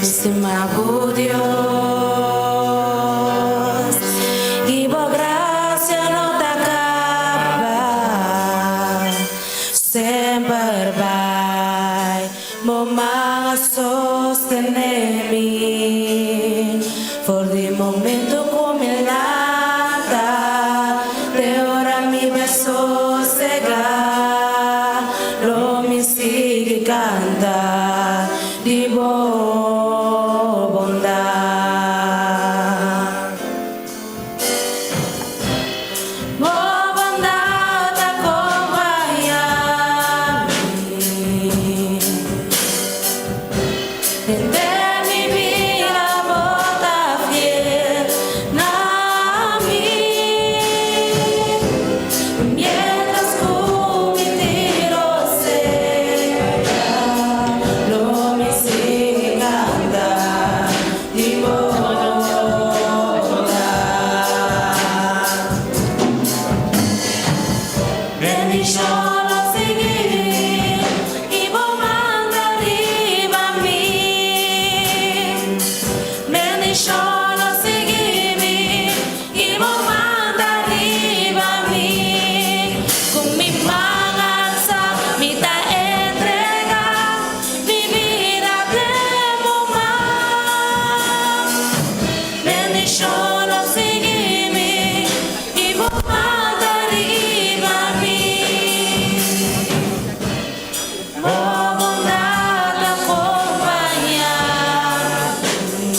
Mi stima bo Dios, i bo gracia no ta caba, semper bai bo man a sostene mi, for di momento cu mi lanta te ora mi bai sosega, lo mi sigui canta. Di bo bondat. Bo bondat ta kompañá mi. Henter mi bida bo ta fiel na mi. Mientras ku mi tiro sera, lo mi sigui kanta di bo bondat. Bendishon lo sigui i bo manda riba mi. Bendishon lo sigui mi I bo manda riba mi. Ku mi man alsa mi ta entrega mi bida den bo man. Bendishon lo sigui mi i bo manda riba mi. Bo bondat ta kompañá mi.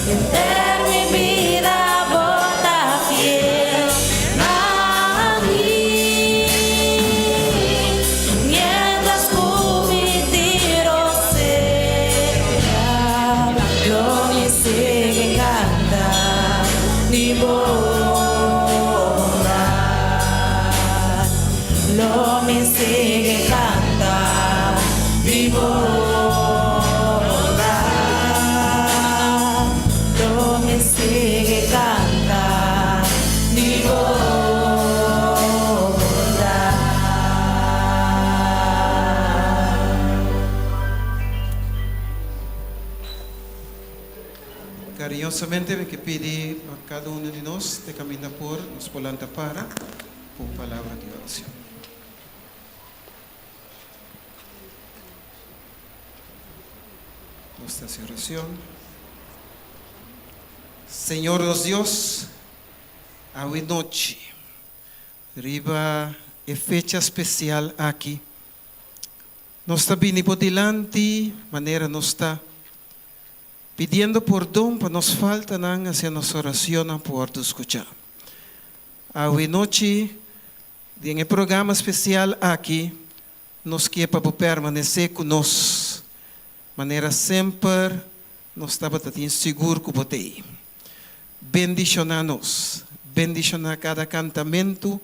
Henter mi bida bo ta fiel na mi. Mientras ku mi tiro sera, lo mi sigui kanta di bo bondat. Lo mi sigui kanta di bo bondat. Lo mi sigui kanta di bo bondat. Kariñosamente mi ke pidi pa kada uno di nos te kaminda por nos por lanta para pa un palabra di oracion. Nos ta haci oracion. Señor nos Dios, awe nochi, riba e fecha special aki, nos ta bini bo dilanti manera nos ta, pidiendo pordon pa nos faltanan hacia nos oracionnan por wordo scucha. Awe nochi, den e programa special aki, nos kier pa bo permanece cu nos, manera semper nos tabata tin sigur cu bo t'ey. Bendiciona nos, bendiciona cada cantamento,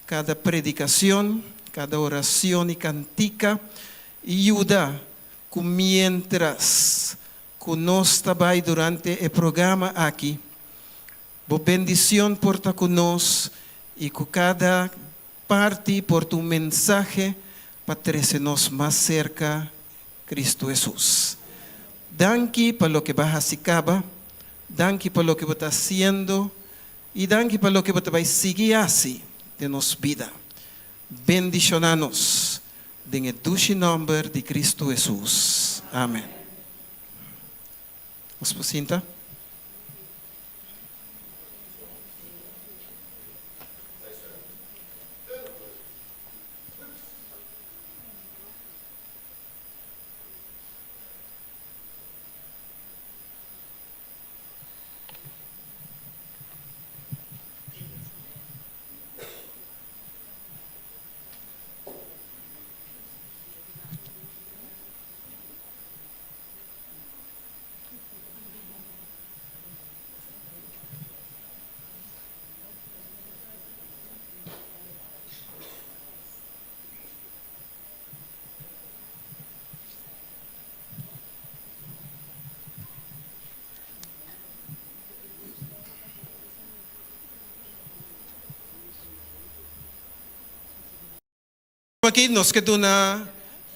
cada predicacion, cada oracion y cantica, y yuda cu mientras cu nos ta bay durante e programa aki, bo bendicion por ta cu nos y cu cada parti por ta un mensahe pa trece nos mas cerca Cristo Hesus. Danki pa loke bo a haci caba, danki pa loke bo ta haciendo y danki pa loke bo ta bay sigui haci den nos bida. Bendiciona nos den e dushi nomber di Cristo Hesus. Amen. Nos por sinta? Aki nos ke duna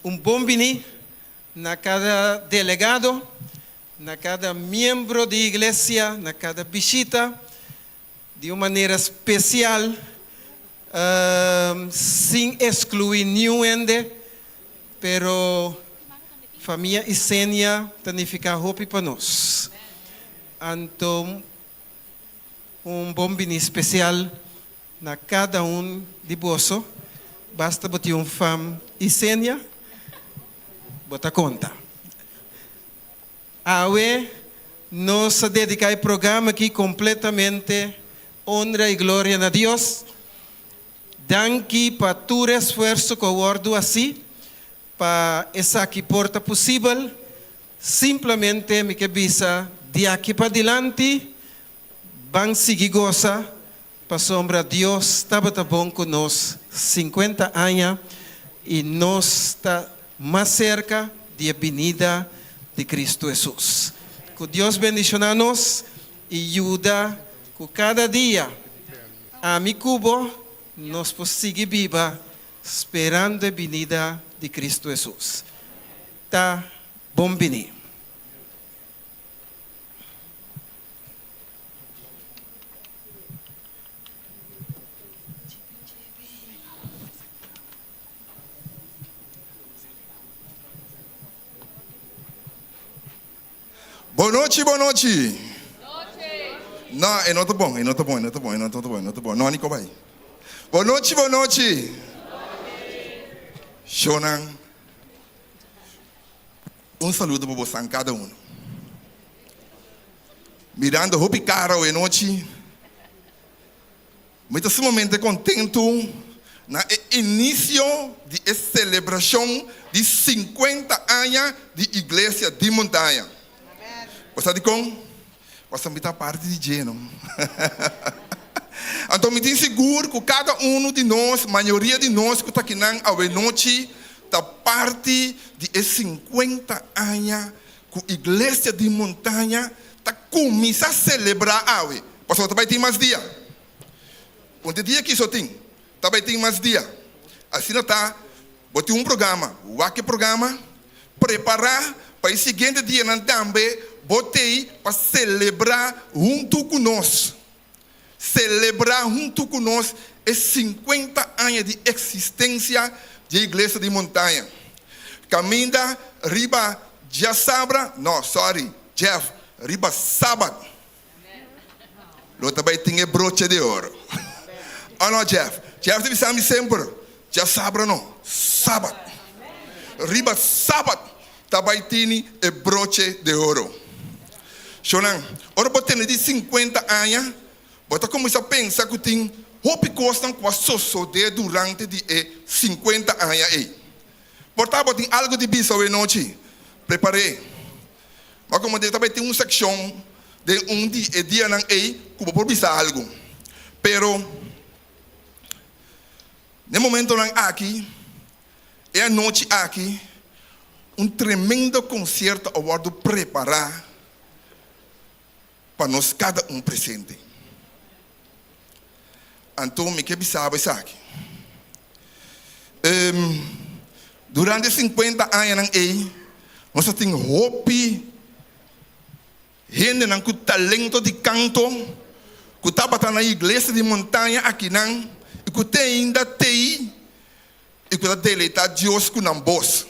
un bon bini. na kada delegado, na kada miembro di iglesia, na kada bishita, di un manera spesial, sin eskluí niun hende, pero famia Isenia ta nifiká hopi pa nos. Anto un bon bini spesial na kada un di boso, basta bo tin un fam Isenia, bo ta konta. Awe nos a dedica e programa aki completamente honra y gloria na Dios. Danki pa tur esfuerzo cu a wordo haci pa esaki por ta posibel. Simplemente mi ke bisa di aki padilanti ban sigui goza pasobra Dios tabata bon cu nos 50 aña y nos ta mas cerca di e binida di Cristo Hesus. Cu Dios bendiciona nos y yuda cu cada dia ami cu bo nos por sigui biba sperando e binida di Cristo Hesus. Ta bon bini. Bon nochi, bon nochi. No, e no ta bon, e no ta bon, e no ta bon, e no ta bon, e no ta bon. No, Nico bai. Bon nochi, bon nochi. Shownan, un saludo pa bosan kada uno. Mirando hopi kara awe nochi. Mi ta sumamente kontentu na e inisio di e selebrashon di sinkuenta aña di Iglesia di Montaña. Bo sa dikon? Pasobra mi ta parti di dje, no? Anto mi tin sigur ku kada unu di nos, mayoria di nos ku ta akinan awenochi, ta parti di e sinkuenta aña ku Iglesia di Montaña ta kuminsá selebrá awe, pasobra ta bai tin mas dia. Konte dia ki so tin? Ta bai tin mas dia. Asina ta, bo tin un programa, wak e programa, prepará pa e siguiente dianan tambe bo t'ei pa selebrá huntu ku nos. Selebrá huntu ku nos e sinkuenta aña di eksistensia di e Iglesia di Montaña. Kaminda riba djasabra, no, sorry, Jeff, riba sabat lo ta bai tin e broche di oro. Oh no, Jeff? Jeff ta bisa mi semper, djasabra no, sabat. Riba sabat ta bai tini e broche de oro. Shownan, ora bo tene di sinkuenta aña, bo ta kuminsá pensa ku tin hopi kosnan ku a sosodé durante di e sinkuenta aña ei. Por ta bo tin algu di bisa awe nochi? Prepar'é. Ma komo ta bai tin un sekshon den un di e dianan ei ku bo por bisa algu. Pero, n'e momentonan aki, E anochi aki un tremendo concierto a wordo prepara pa nos cada un presente. Anto mi ke bisa bo esaki. Durante e 50 añanan ey nos a tin hopi Hendenan ku talento di kanto ku tabata na iglesia di montaña akinan i ku te ainda t'ei i ku ta deleitá Dios ku nan bos.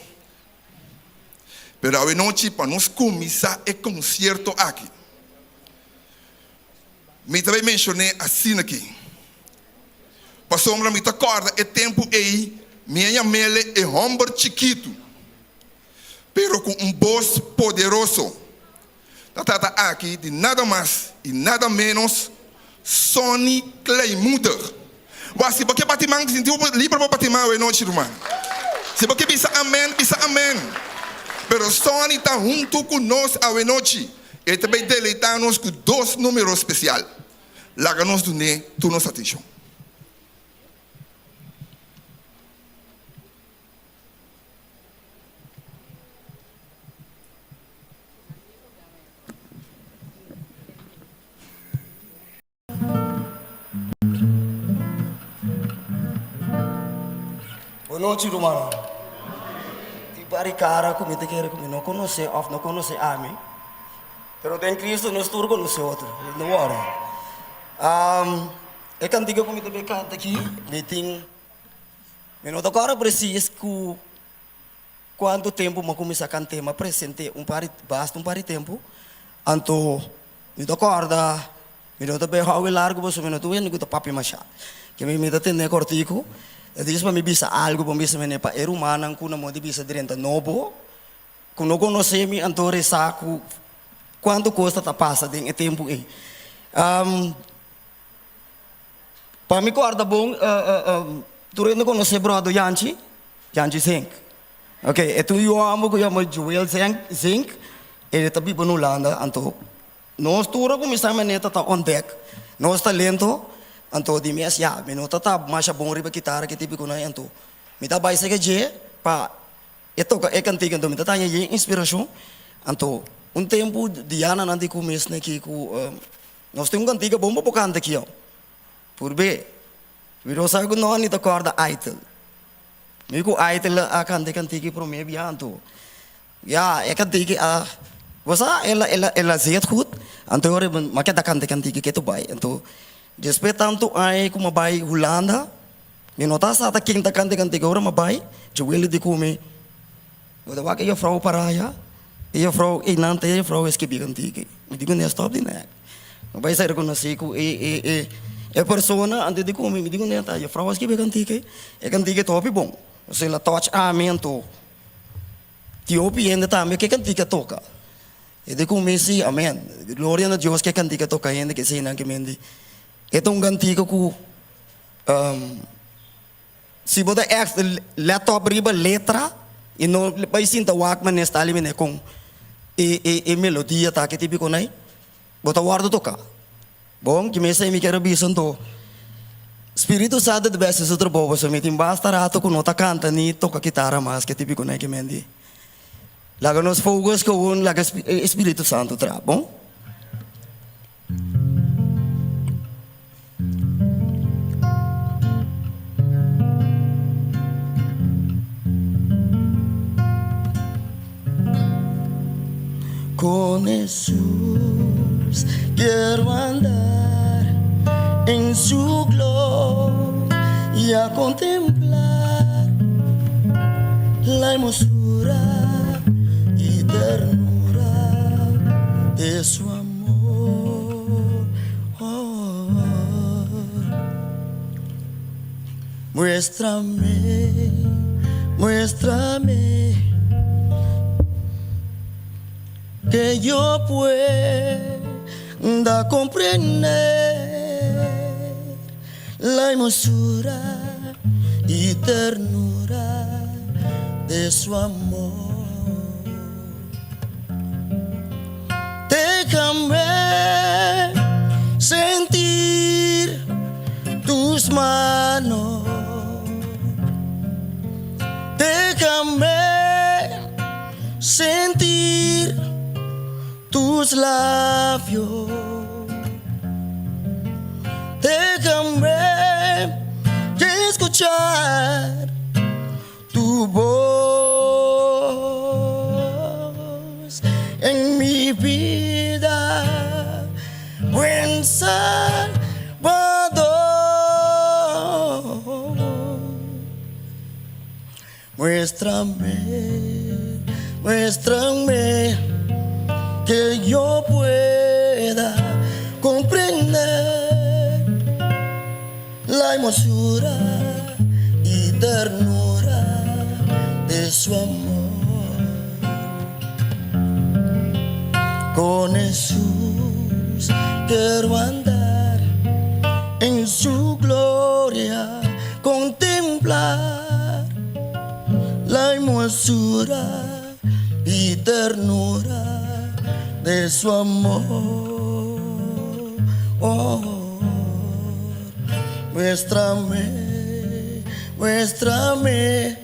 Pero awenochi pa nos kuminsá e konsierto aki, mi ta bai menshon'é asin'aki, pasobra mi ta kòrda e tempu ei mi a yam'el e hòmber chikitu. pero ku un bos poderoso. Ta trata aki di nada mas i nada ménos Sonny Kleinmoedig. Wak, si bo ke bati man, sinti bo liber pa bati man awe nochi, ruman. Si bo ke bisa amen, bisa amen. Pero Sonny ta huntu ku nos awe nochi. E ta bai deleitá nos ku dos número spesial. Laga nos dun'é tur nos atenshon. Bon nochi rumannan. par di kara ku mi ta kere ku mi no konosé òf no konosé ami, pero den Cristo nos tur konosé otro, no wòri. E kantika ku mi ta bin kanta aki, mi tin, mi no ta kòrda presis ku kuantu tempu mi a kuminsá kant'é, mi a present'é un par di, basta un par di tempu, anto mi ta kòrda Mi no ta bay hou e largu pasobra mi no ta un hende ku ta papia mashá. Ke mi ta tende kòrtiku, e ta djis pa mi bisa algu, pa mi bisa mene pa e rumannan ku na moda di bisa drenta nobo, ku no konosé mi anto resa ku kuantu kos ta ta pasa den e tempu ei. Pa mi kòrda bon, tur hende konosé bròder Yanchi, Yanchi Zink. Ok, e ta un yu hòmber ku yama Joel Zink, e ta biba na Hulanda anto. Nos tur a kuminsá manera ta ontdek nos talento, anto di mes ya mi no ta ta masha bon riba kitara ki tipiko nan anto mi ta bai sega dje pa e toka e kantika anto mi ta taña yen inspirashon anto un tempu Diana nan di ku mes neki ku nos tin un kantika bon pa bo kanta aki aw purbe mi no sa ku no ni ta kòrda Aitel mi ku Aitel a kanta e kantika e promé bia anto Ya, e kantiki a, bo sa, el a, el a, el a zet goed, anto ora mi a keda kanta e kantiki ketu bai. Anto despues tantu aña ku mi a bai Hulanda, mi no ta sa ta ken ta kanta e kantiki. Ora mi a bai, Joeli di ku mi, Bo ta wak e jufrou para aya? E jufrou einan ta e jufrou a skibi e kantiki. Mi di ku ne, stòp di nek. Mi bai sa rekonosé ku e, e, e, e persona, anto e di ku mi, mi di ku ne, ta jufrou a skibi e kantiki, e kantiki ta hopi bon. Pasobra el a touch ami anto. Tin hopi hende tambe ke kantika toka. E di ku mi si, amen. Gloria na Dios ke kantika toka hende ke eseinan ke men di. E ta un kantika ku si bo ta ègt lèt òp riba letra i no bai sinta wak manera sta ali manera kon e e melodia ta ke tipiko nai, bo ta wòrdu toká. Bon, ki mester mi kier a bisa anto? Spiritu Santu ta besti su trabou pasobra mi tin basta rato ku no ta kanta ni toka kitara mas ke tipiko nan ke mendi. Laga nos focus gewoon laga e Spiritu Santu traha, bon? Con Hesus quiero andar en su gloria contemplar la hermosura y ternura de su amor. Muéstrame, muéstrame que yo pueda comprender la hermosura y ternura de su amor. Déjame sentir tus manos. Déjame sentir tus labios. Déjame escuchar tu voz en mi vida, buen Salvador. Muéstrame, muéstrame que yo pueda comprender la hermosura y ternura de su amor. Con Jesús quiero andar en su gloria contemplar la hermosura y ternura de su amor. Muéstrame, muéstrame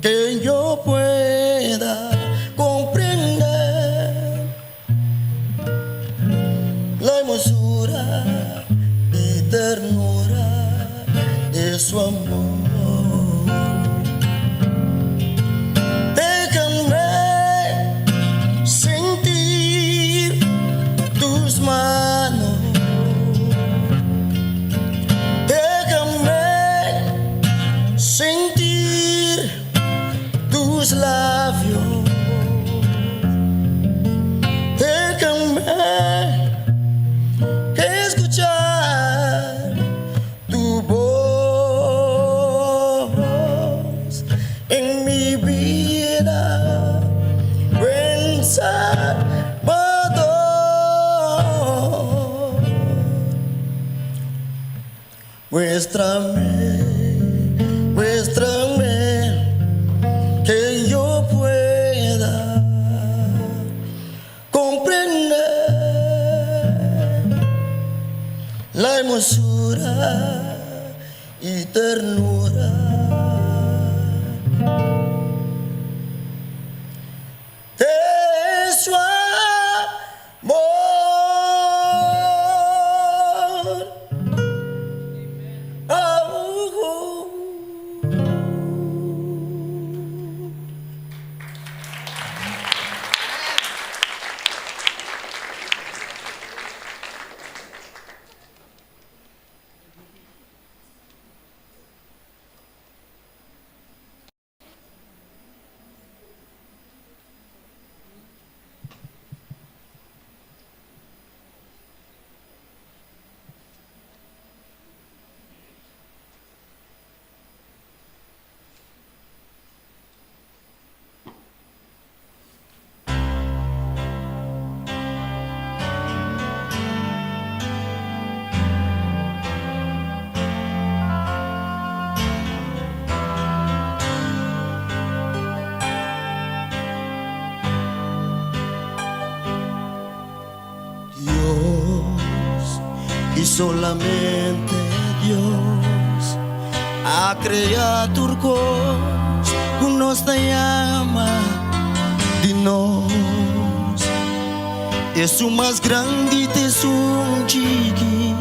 que yo pueda comprender la hermosura y ternura de su amor. labios. Déjame escuchar tu voz en mi vida, buen Salvador. Muéstrame, muéstrame que yo pueda comprender la hermosura y ternura de su amor. Oh, Dios y solamente Dios a creado turcos nos te llama di nos. Es su más grande es un chiqui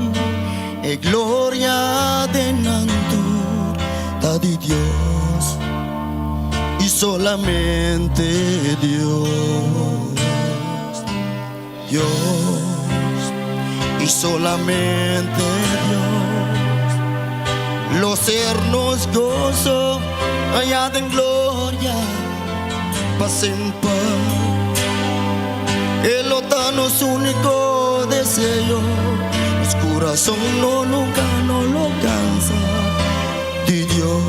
e gloria de Nantur ta di Dios y solamente Dios. Dios y solamente Dios. Los eternos gozo allá en gloria, paz en paz. El otano es único deseo, los corazón no nunca no lo cansa de Dios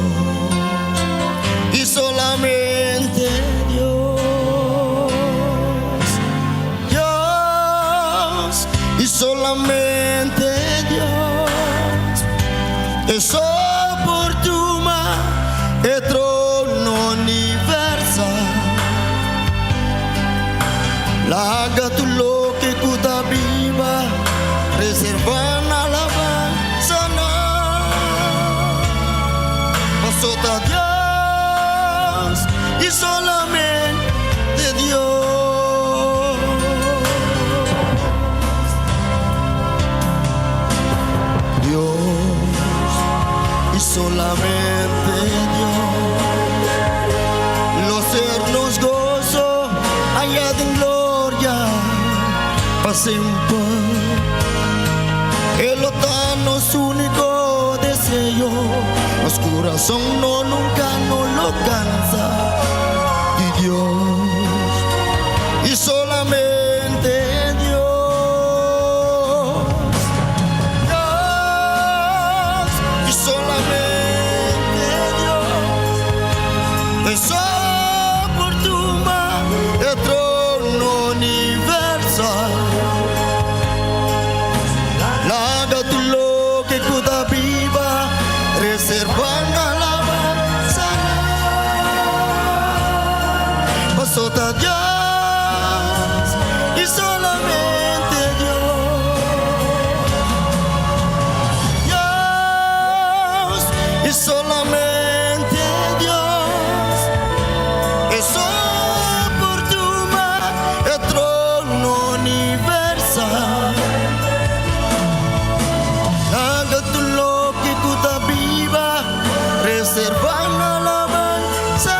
y solamente Dios. Dios y solamente Dios es oportuna el trono universal. Laga tu lo que cuta viva, reserva na alabanza na. Pasota Dios y solamente Dios. Dios y solamente Dios. Los eternos gozo allá en gloria, paz en paz. El otano es único deseo, los corazón no nunca no lo cansa. Y Dios y solamente Dios. Dios y solamente Dios es oportuna el trono universal. Laga tu lo que cuda viva, reservan alabanza. Pasota Dios y solamente Dios. Dios y solamente Dios es oportuna el trono universal. Haga tu lo que cuta viva, reserva alabanza.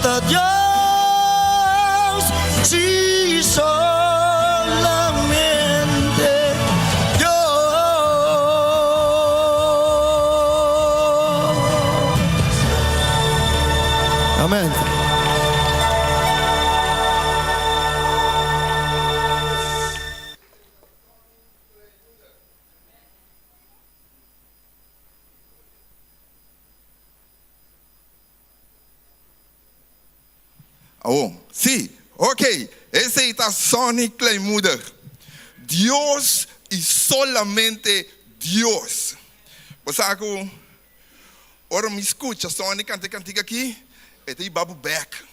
Ta Dios, sí, solamente Dios. Amén. Oh, sí, ok. Esei ta Sonny Kleinmoeder. Dios i solamente Dios. Bo sa ku ora mi skucha Sonny kanta e kantika aki, e ta hiba bo bèk.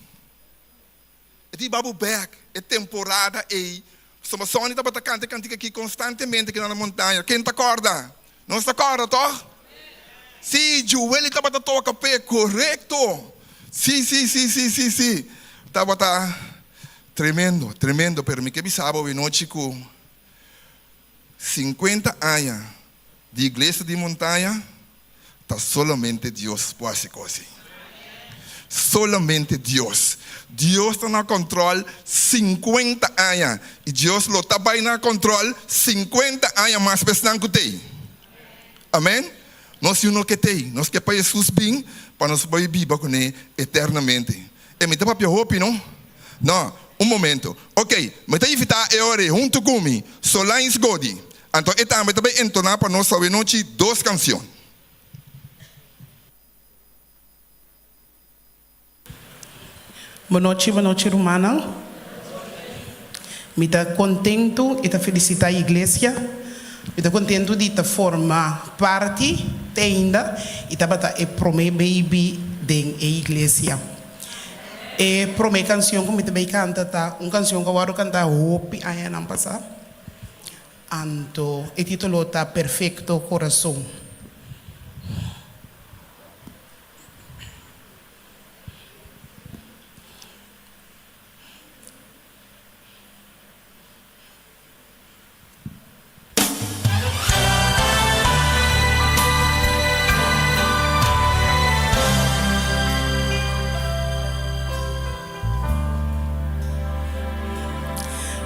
E ta hiba bo bèk e temporada ei. Pasobra Sonny tabata kanta e kantika aki konstantemente kina na Montaña. Ken ta kòrda? Nos ta kòrda, tòg? Sí, Joeli tabata toka p'e, korekto. Sí, sí, sí, sí, sí, sí. Tabata tremendo, tremendo. Pero mi ke bisa bo awenochi ku sinkuenta aña di Iglesia di Montaña ta solamente Dios por hasi kos ei. Solamente Dios. Dios ta na kòntròl sinkuenta aña i Dios lo ta bai na kòntròl sinkuenta aña mas pa esnan ku t'ei. Amèn. Nos yu no ke t'ei. Nos ke pa Hesus bin pa nos bai biba kuné eternamente. E mi ta papia hopi, no? No, un momento. Oké, mi ta invitá e ora ei huntu ku mi, Solange Godi. Anto e tambe ta bai entoná pa nos awenochi dos kansion. Bonochi bonochi rumannan. Mi ta kontentu i ta felisitá iglesia. Mi ta kontentu di ta forma parti te ainda i tabata e promé baby den e iglesia. E promé kansion ku mi ta bai kanta ta un kansion ku a wòrdu kantá hopi añanan pasá. Anto e título ta Perfecto Corazón.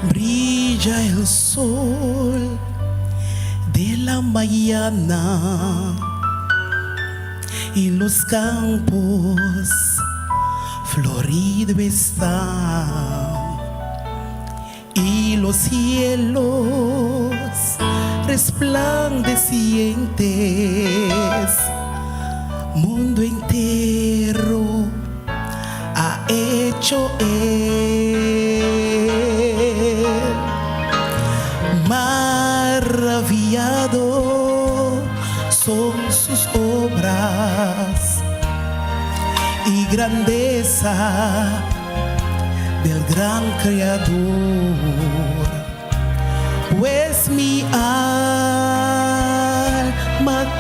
Brilla el sol de la mañana y los campos florido están y los cielos resplandecientes mundo entero ha hecho él Maravillado son sus obras y grandeza del gran Creador Pues mi alma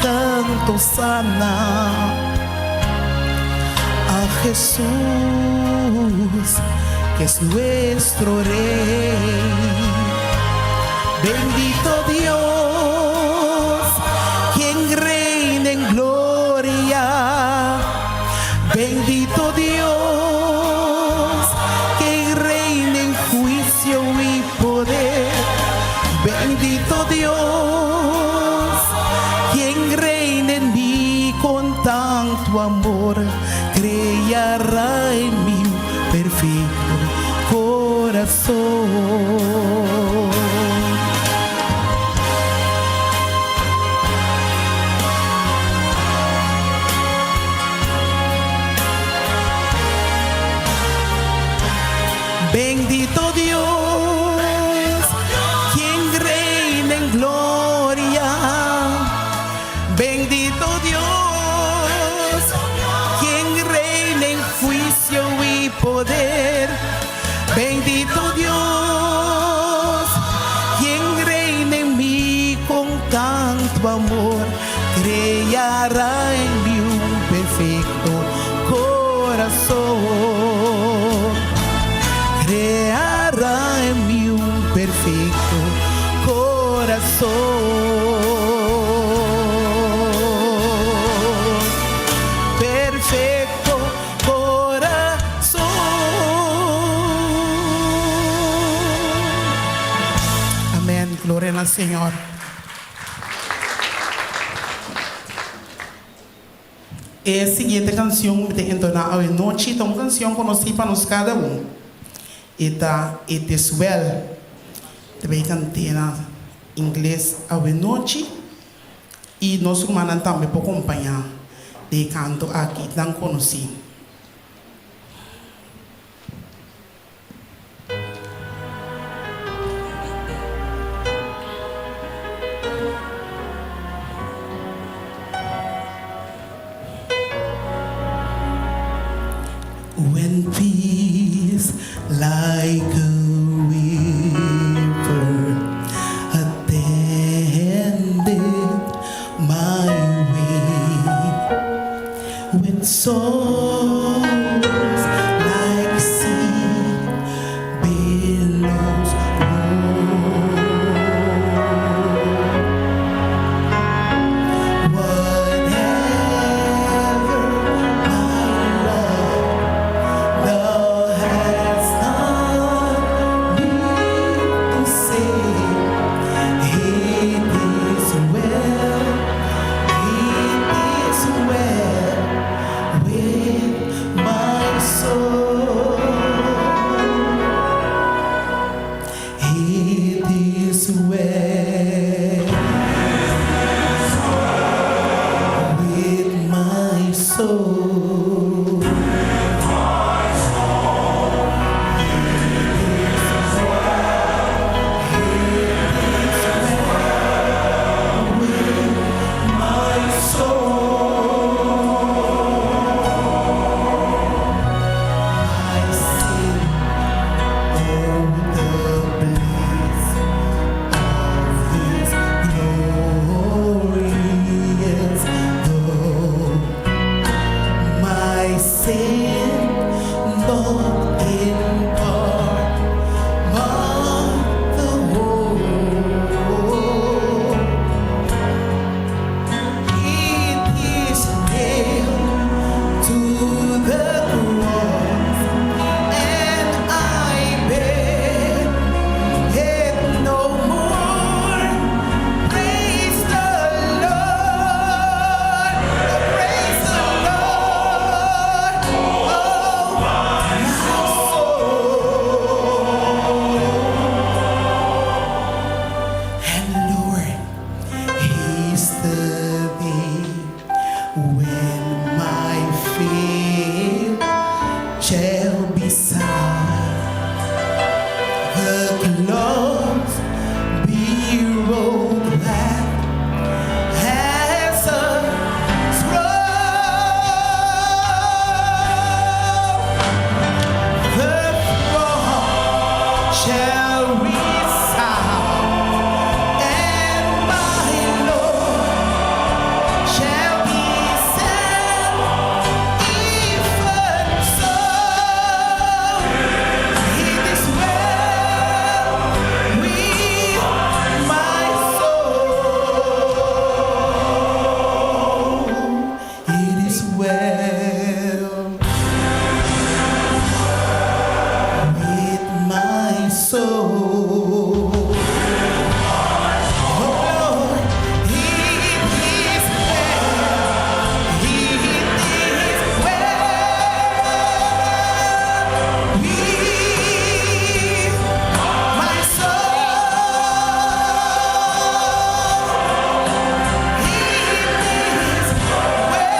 canto sana a Jesús que es nuestro Rey Bendito Dios quien reina en gloria Bendito Dios quien reina en juicio y poder Bendito Dios quien reina en mí con tanto amor Creará en mí un perfecto corazón. Bendito Dios, quien reina en gloria. Bendito Dios, quien reina en juicio y poder. Bendito Dios, quien reina en mí con tanto amor, creará en mí un perfecto corazón. Creará en mí un perfecto corazón. Perfecto corazón. Señor. E siguiente canción cu mi ta entona awe nochi ta un canción conoci pa nos cada un. E ta It Is Well. Ta bay cant'e na ingles awe nochi y nos rumannan tambe por compaña den e canto aki tan conoci. When peace like a river attended my way When sorrows like sea billows roll Whatever my lot thou hast not need to say It is well, it is well with my soul. It is well with my soul. My soul, I sing, oh, the bliss of this glorious dawn. My sin not in part, but the whole. It is nailed to the cross, and I bear it no more. Praise the Lord, oh, praise the Lord, oh my soul. And Lord, He's the day when my faith shall be sight. The clouds be rolled back as a scroll. The throng shall resound, and my Lord shall descend. Even so, it is well with my soul. It is well with my soul. Oh Lord, it is well. It is well with my soul. It is well.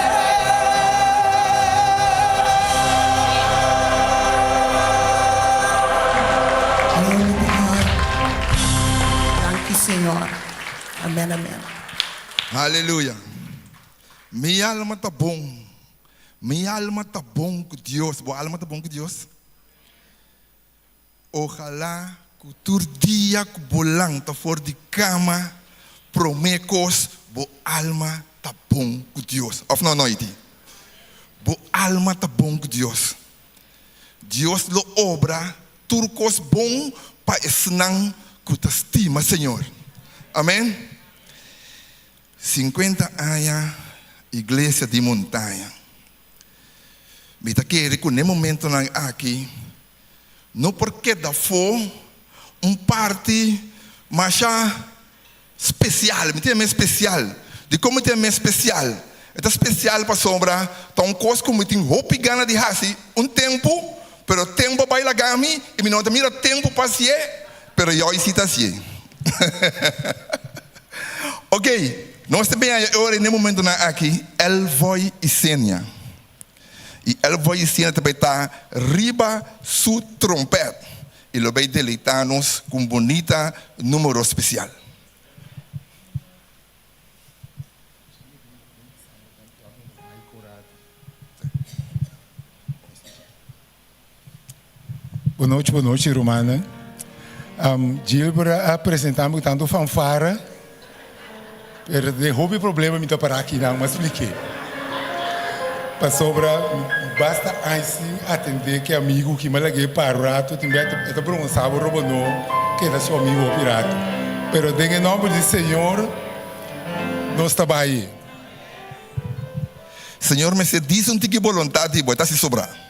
Glory to God. Thank you, Señor. Amen, amen. Aleluya. Mi alma ta bon. Mi alma ta bon ku Dios. Bo alma ta bon ku Dios? Ohalá ku tur dia ku bo lanta for di kama, promé kos bo alma ta bon ku Dios. Òf no, Noiti? Bo alma ta bon ku Dios. Dios lo obra tur kos bon pa esnan ku ta stima Señor. Amèn. 50 aña Iglesia di Montaña. Mi ta kere ku n'e momentonan aki no por keda afó un parti masha. Spesial, mi ta yam'é spesial. Dikon mi ta yam'é spesial? E ta spesial pasobra ta un kos ku mi tin hopi gana di hasi un tempu, pero tempu a bai laga mi i mi no ta mira tempu pa hasié, pero yòi si ta hasié. Oke, nos ta bin haña e ora i n'e momentunan aki Elvoy Isenia. I Elvoy Isenia ta bai ta riba su trompèt i lo bai deleitá nos ku un bunita número spesial. Bon nochi, bon nochi rumannan. Gilbert a presenta mi ku tantu fanfara, pero den hopi problema mi ta para akinan, mi a splik'é. Pasobra basta aña sin atendé ku e amigu ki mi a lag'é para un ratu, tin bia e ta bronsá bo roba no keda su amigu hopi ratu. Pero den e nòmber di Señor nos ta bai. Señor mester disa un tiki boluntat di bo, e ta hasi sobrá.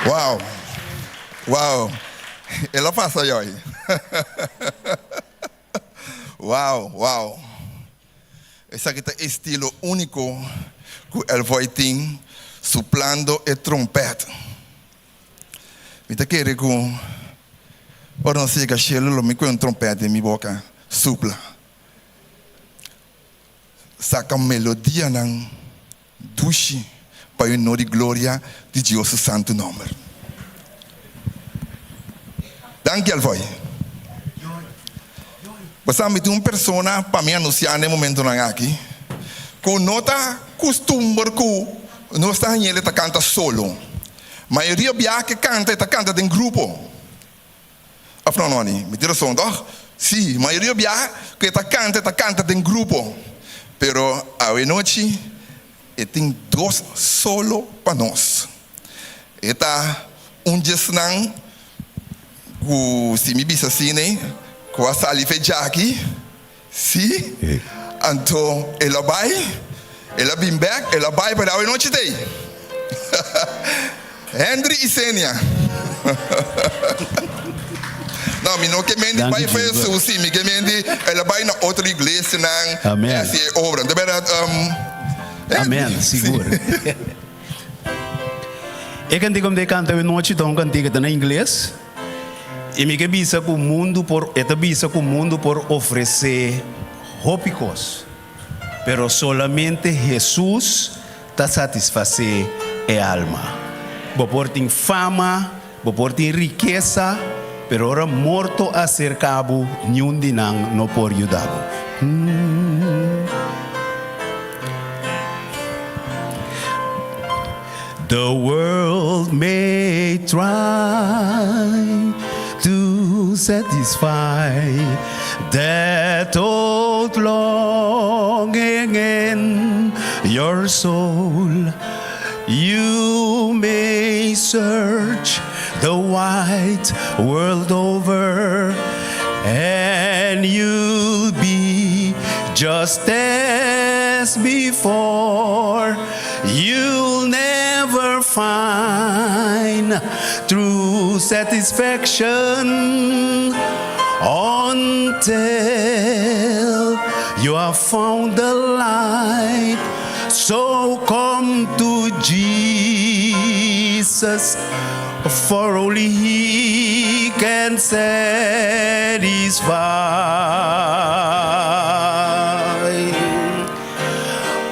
Wow! Wow! El a pasa yoy. Wow! Wow! Esaki ta estilo úniko ku Elvoy tin suplando e trompèt. Mi ta kere ku ora nos yega shelu lo mi kue un trompèt den mi boka supla. Saka melodianan. Dushi pa e honor i gloria di Dios su santu nomber. Danki Alvoy. Bo sa mi tin un persona pa mi anuncia na e momentonan aki cu no ta custumber cu nos ta hañ'el e ta canta solo. Mayoria biaha cu e canta e ta canta den grupo. Of no Noni? Mi tin rason toch? Si, mayoria biaha cu e ta canta e ta canta den grupo. Pero awe nochi e tin dos solo pa nos. E ta un djesnan cu si mi bisa asina cu a sali fe djaki. Si, anto el a bai, el a bin bek, el a bai pero awe nochi t'ei. Henry y Senia. No, mi no ke mendi Danki, bai fe Gilbert. Hesus, si, mi ke mendi el a bai na otro iglesianan, Amen. hasi e obra. De berdad, Henry, Amen, si. sigur. E kantika ku mi ta kanta awe nochi ta un kantika ta na ingles. I mi ke bisa ku mundu por, e ta bisa ku mundu por ofresé hopi kos, pero solamente Hesus ta satisfasé e alma. Bo por tin fama, bo por tin rikesa, pero ora morto aserká bo, niun di nan no por yuda bo. The world may try to satisfy that old longing in your soul. You may search the wide world over and you'll be just as before. You'll never find true satisfaction until you have found the light. So come to Jesus, for only He can satisfy.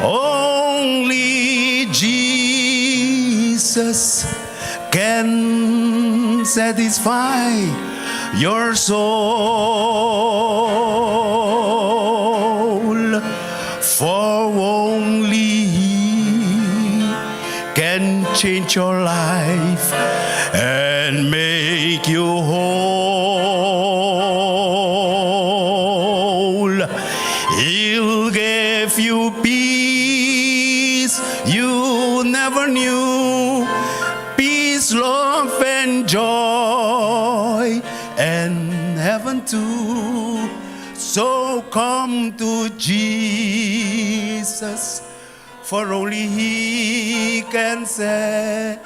Only Jesus can satisfy your soul. For only He can change your life and make you whole. He'll give you peace you never knew, peace, love, and joy, and heaven too. So come to Jesus, for only He can satisfy.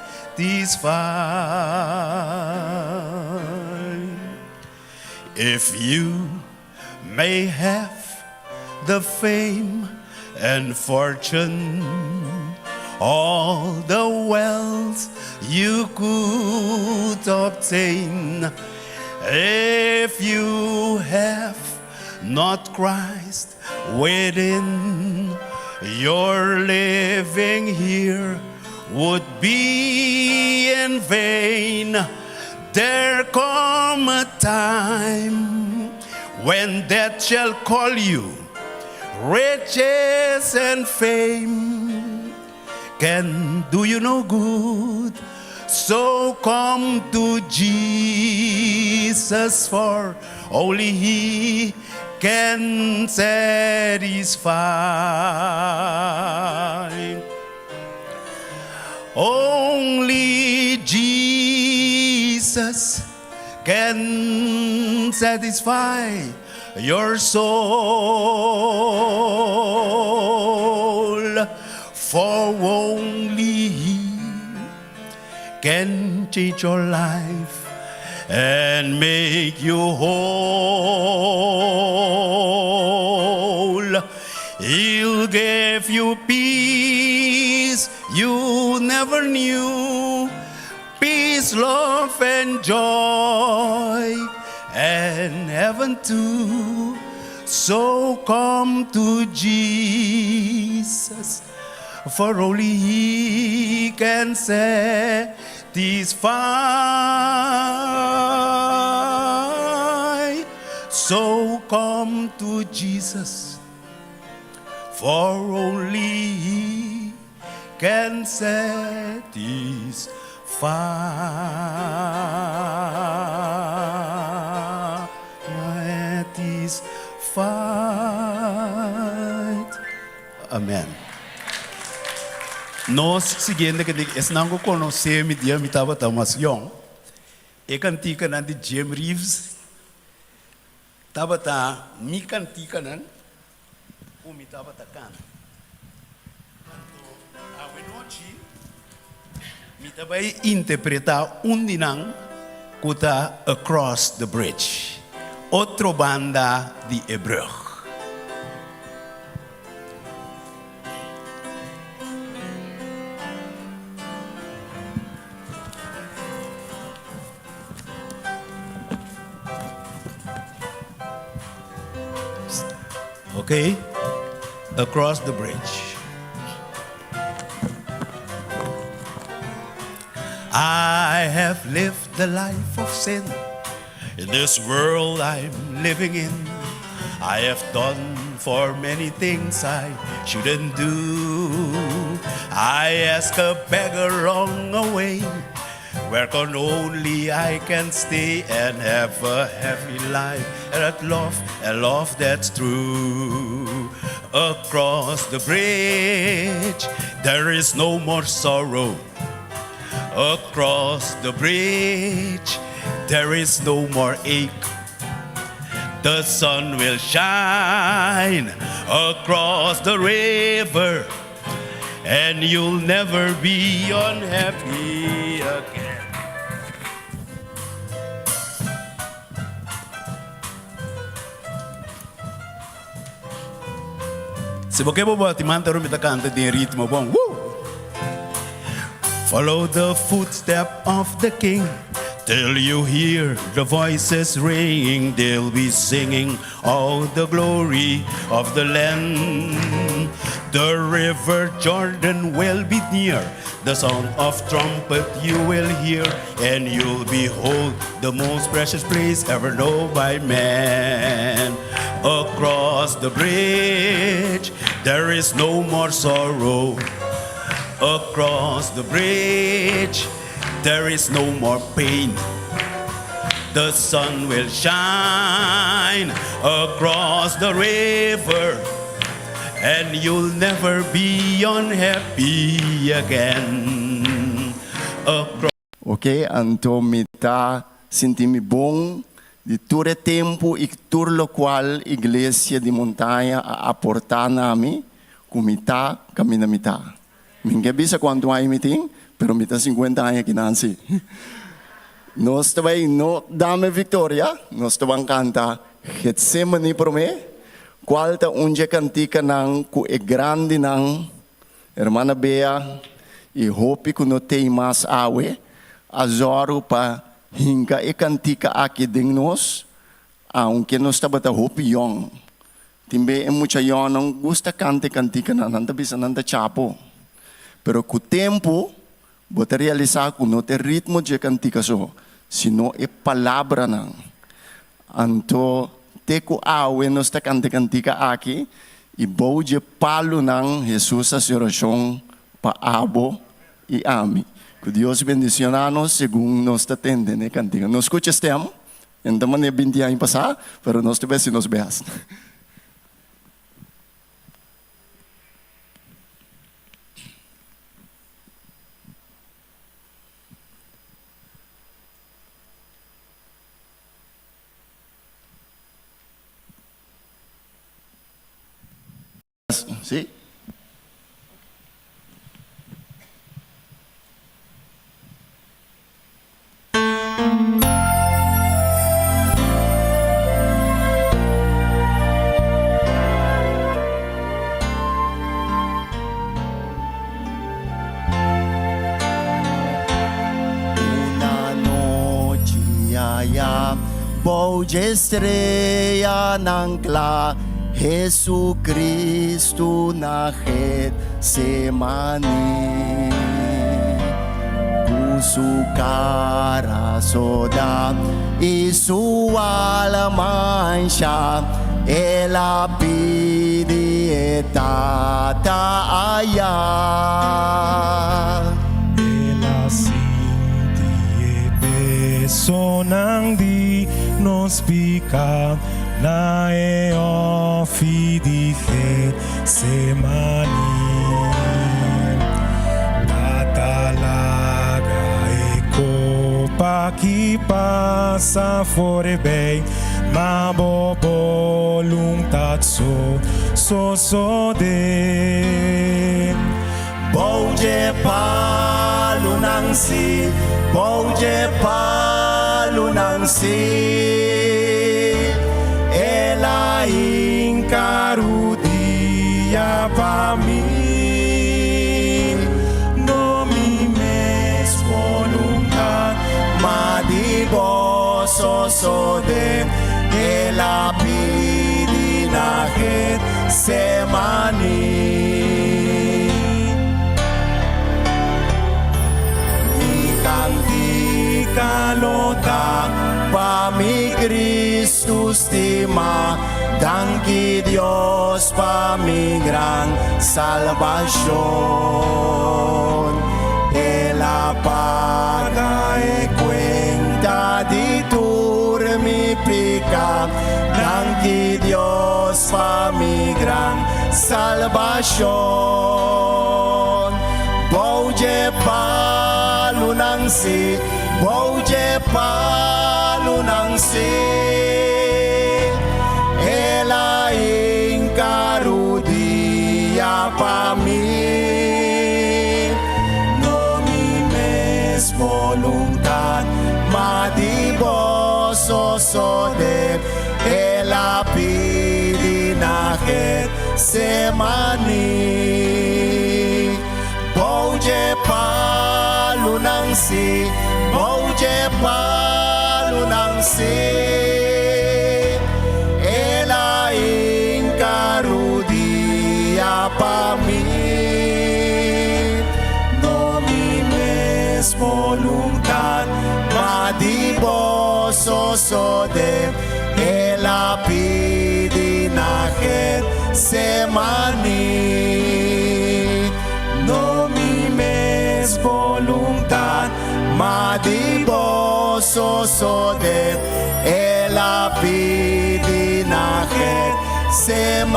If you may have the fame and fortune, all the wealth you could obtain, if you have not Christ within, your living here would be in vain. There come a time when death shall call you, riches and fame can do you no good. So come to Jesus, for only He can satisfy. Only Jesus can satisfy your soul. For only He can change your life and make you whole. He'll give you peace you never knew, peace, love, and joy, and heaven too. So come to Jesus, For only He can satisfy. So come to Jesus, for only He can satisfy. Amen. Nos siguiente kantika, esnan ku konosé mi dia mi tabata mas yòn, e kantikanan di Jim Reeves tabata mi kantikanan ku mi tabata kanta. Anto awenochi mi ta bai interpretá un di nan ku ta Across the Bridge, Otro Banda di e Brug. Ok, Across the Bridge. I have lived the life of sin In this world I'm living in I have done for many things I shouldn't do I ask a beggar long away Where can only I can stay and have a happy life And a love, a love that's true Across the bridge there is no more sorrow Across the bridge there is no more ache The sun will shine across the river And you'll never be unhappy again. Si bo ke bo bati man ta mi ta kanta den ritmo bon. Woo! Follow the footstep of the king till you hear the voices ringing. They'll be singing all the glory of the land. The river Jordan will be near. The sound of trumpet you will hear, and you'll behold the most precious place ever known by man. Across the bridge, there is no more sorrow. Across the bridge, there is no more pain. The sun will shine across the river, and you'll never be unhappy again. Across Ok, anto mi ta sinti mi bon di tur e tempu i tur lokual Iglesia di Montaña a aportá na mi ku mi ta kaminda mi ta. Mi n'ke bisa kuantu aña mi tin, pero mi ta sinkuenta aña aki nan si. Nos ta bai no dame viktoria, nos ta ban kanta Getsemani promé, kual ta un dje kantikanan ku e grandinan, Hermana Bea i hopi ku no tei mas awe, a zòru pa hinka e kantika aki den nos, aunke nos tabata hopi yòn. Tin be e mucha yònnan gusta kanta e kantikanan, nan ta bisa nan ta chapo. Pero ku tempu bo ta realisá ku no ta e ritmo dje kantika so, sino e palabranan. Anto te ku awe nos ta kanta e kantika aki i bou dje palunan Hesus hasi orashon pa abo i ami. Ku Dios bendishoná nos segun nos ta tende n'e kantika. No skucha stèm. E no ta manera binti aña pasá, pero nos ta bai hasi nos best. Sí. Una nochi aya bou dje streanan kla, Jesucristo na Getsemani. Getsemani Ku su kara sodá i su alma anshá El a pidi e Tata ayá. El a sinti e pesonan di nos piká na e òfi di Getsemani. Tata laga e kopa ki pasa forebei, ma bo boluntat so sosodé. Bou dje palunan sí, bou dje palunan sí, El a hinca rudia pa mi. No mi mes voluntad, ma di bo sosodé, El a pidi na Getsemani. Mi kantika lo ta pa mi Kristu stimá, Danki Dios pa mi gran salbashon. El a paga e kuenta di tur mi piká, Danki Dios pa mi gran salbashon. Bou dje palunan sí, bou dje palunan sí, El a hinka rudia pa mi. No mi mes boluntat, ma di bo sosodé, El a pidi na Getsemani. Bou dje palunan sí, bou dje palunan sí, El a hinka rudia pa mi. No mi mes boluntat, ma di bo sosodé, El a pidi na Getsemani. No mi mes boluntat, ma di bo sosodé, El a pidi na Getsemani.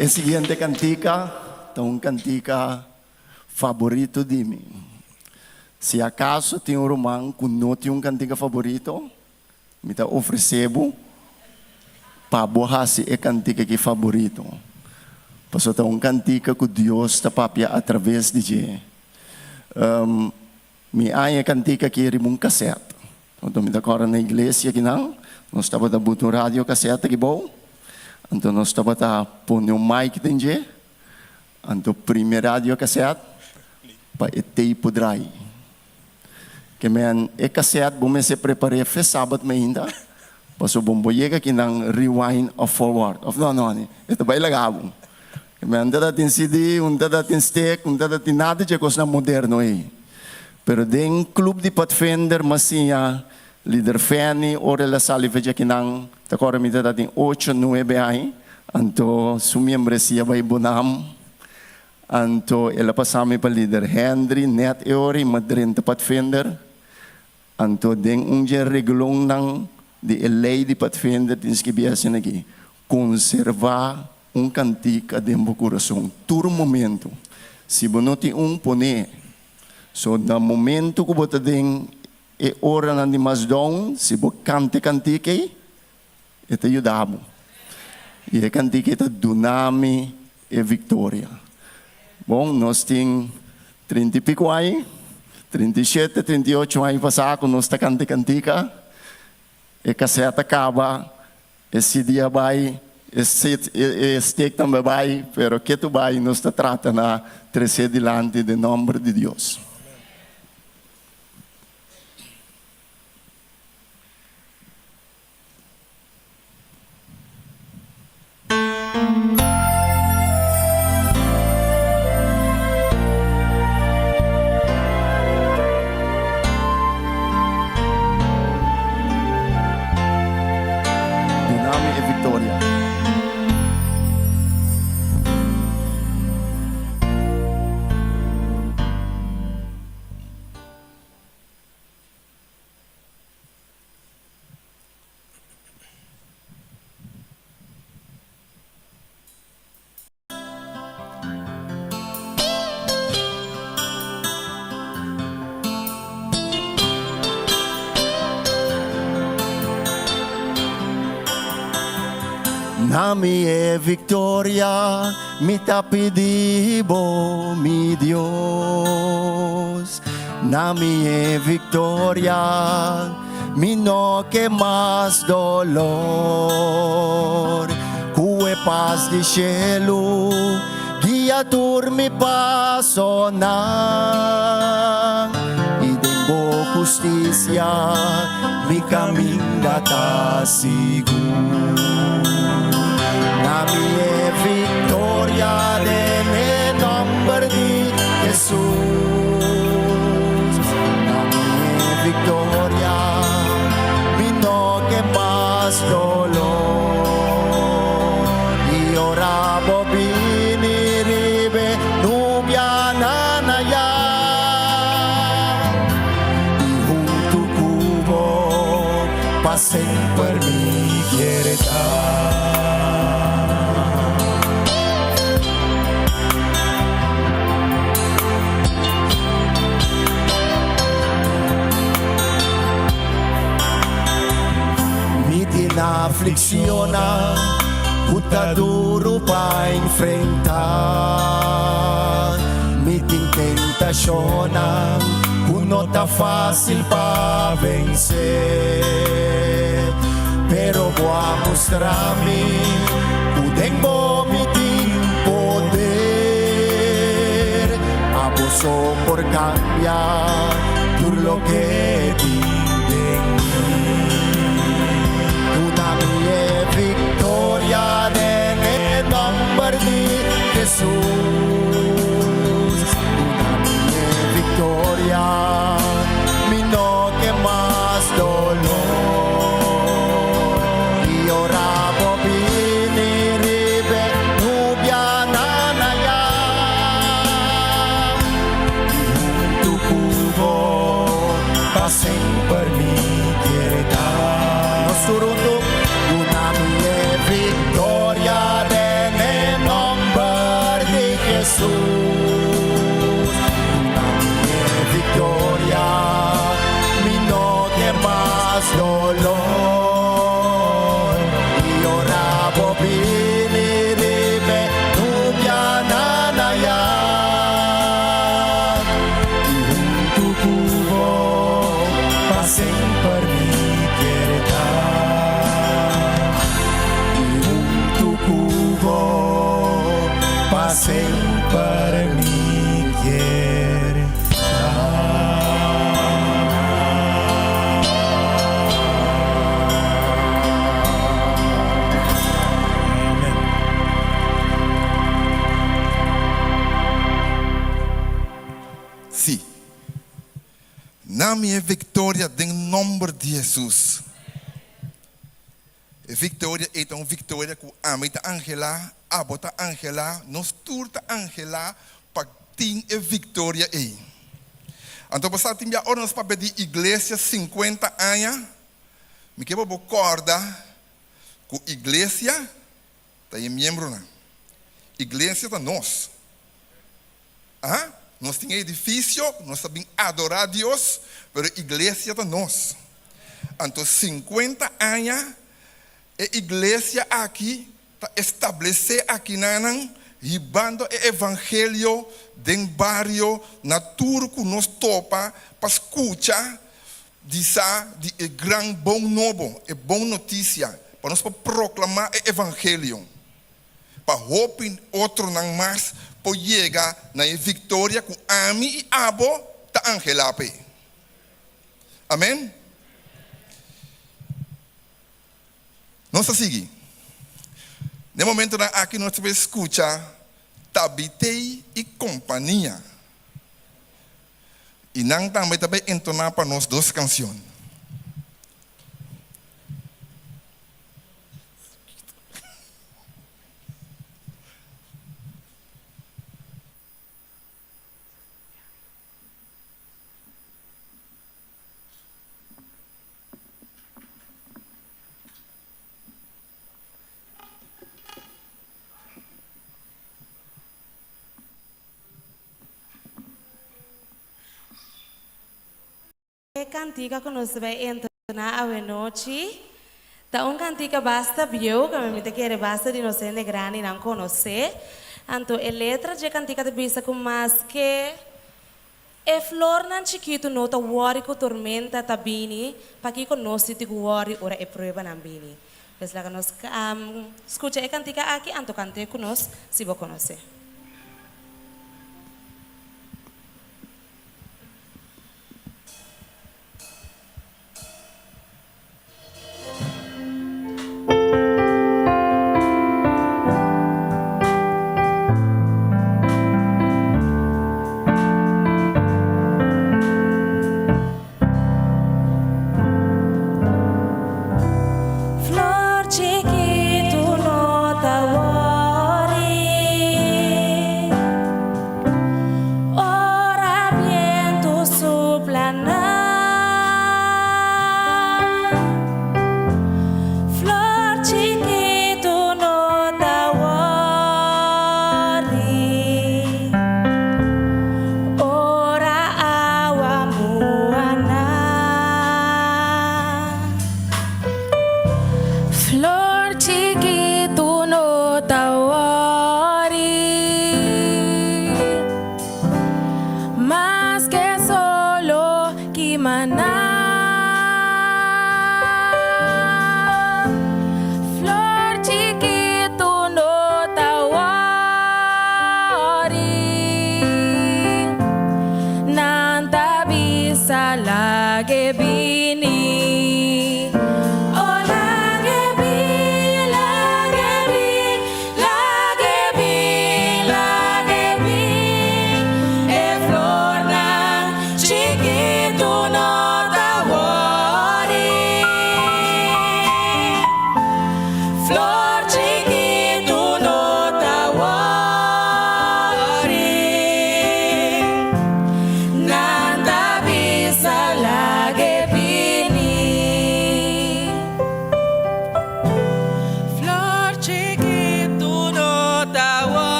E siguiente kantika ta un kantika faborito di mi. Si akaso tin un ruman ku no tin un kantika faborito, mi ta ofresé bo pa bo hasi e kantika aki faborito. Pasobra ta un kantika ku Dios ta papia atraves di dje. Mi haña e kantika aki riba un kasèt. Anto mi ta kòrda na iglesia kinan, nos tabata buta un radio kasèt aki bou, anto nos tabata pone un mic den dje, anto primi radio kasèt pa e tape por drai. Ke men e kasèt bo mester prepar'é fe sabat mainta, pasobra bo no por yega kinan rewind òf forward, òf no no, e ta bai laga bo. Ke men un tabata tin CD, un tabata tin stick, un tabata tin nada dje kosnan moderno ei. Pero den Club di Padvinder m'a siña Lider Fenny ora el a sali fecha kinan, ta kòrda mi ta tin ocho, nuebe aña, anto su miembresia bai Bonam, anto el a pasa mi pa Lider Hendry nèt e ora i m'a drenta Padvinder, anto den un dje reglonnan di e lei di Padvinder tin skibí asina aki, Konservá un kantika den bo kurason tur momentu. Si bo no tin un, pon'é. So na momento ku bo ta den e oranan di mas down, si bo kanta e kantika ei, e ta yuda bo. I e kantika ei ta duna mi e viktoria. Bon, nos tin trinta i piko aña, 37, 38 aña pasá ku nos ta kanta e kantika. E kasèt a kaba, E CD a bai, e e stick tambe bai, pero ke tu bai nos ta trata na trece dilanti den nomber di Dios. Duna mi e viktoria. Na mi e victoria mi ta pidi bo mi Dios Na mi e victoria Mi no ke mas dolor. Ku e pas di shelu guia tur mi pasonan. I den bo hustisia mi kaminda ta sigur. Na mi e viktoria den e nòmber di Hesus. Na mi e viktoria, mi no ke mas dolor. I ora bo bini riba e nubianan ayá, i huntu ku bo pa semper mi kier ta. Mi tin afliccionnan cu ta duro pa enfrenta. Mi tin tentacionnan cu no ta facil pa vence. Pero bo a mustra mi cu den bo mi tin poder. Abo so por cambia tur loke tin den mi. Duna mi e victoria den e nomber di Jesus. Duna mi e victoria, mi no ke mas dolor. I ora bo bini riba e nubianan ayá, i huntu ku bo pa semper mi kier ta. Nos tur huntu, duna mi e victoria den e nomber di Jesus. Duna mi e victoria, mi no ke mas dolor. I ora bo bini riba e nubianan ayá, i huntu ku bo pa semper mi kier ta. I huntu ku bo pa semper mi kier ta. Amen. Sí. Na mi e victoria den nomber di Jesus. E victoria ei ta un victoria cu ami ta anhela, abo ta anhela, nos tur ta anhela pa tin e victoria ei. Anto bo sa tin bia ora nos papia di iglesia 50 aña, mi ke pa bo corda cu iglesia ta e miembronan. Iglesia ta nos. Aha, nos tin e edifisio, nos ta bin adorá Dios, pero iglesia ta nos. Anto sinkuenta aña e iglesia aki ta establesé akinanan hibando e evangelio den bario na tur ku nos topa pa skucha di sa di e gran bon nobo, e bon notisia, pa nos por proklamá e evangelio. pa hopi otronan mas por yega na e viktoria ku ami i abo ta anhelá p'e. Amen. Nos ta sigui. Den momentonan aki nos ta bai skucha Tabitei i kompania. I nan tambe ta bai entoná pa nos dos kansion. Kantika ku nos ta bai entoná awenochi ta un kantika basta bieu, ku mi ta kere basta di nos hende grandinan konosé. Anto e letra dje kantika ta bisa ku maske e flornan chikitu no ta wòri ku tormenta ta bini, pakiko nos si tin ku wòri ora e pruebanan bini? Pues laga nos skucha e kantika aki anto kant'é ku nos si bo konosé. Flor chikitu no ta wòri.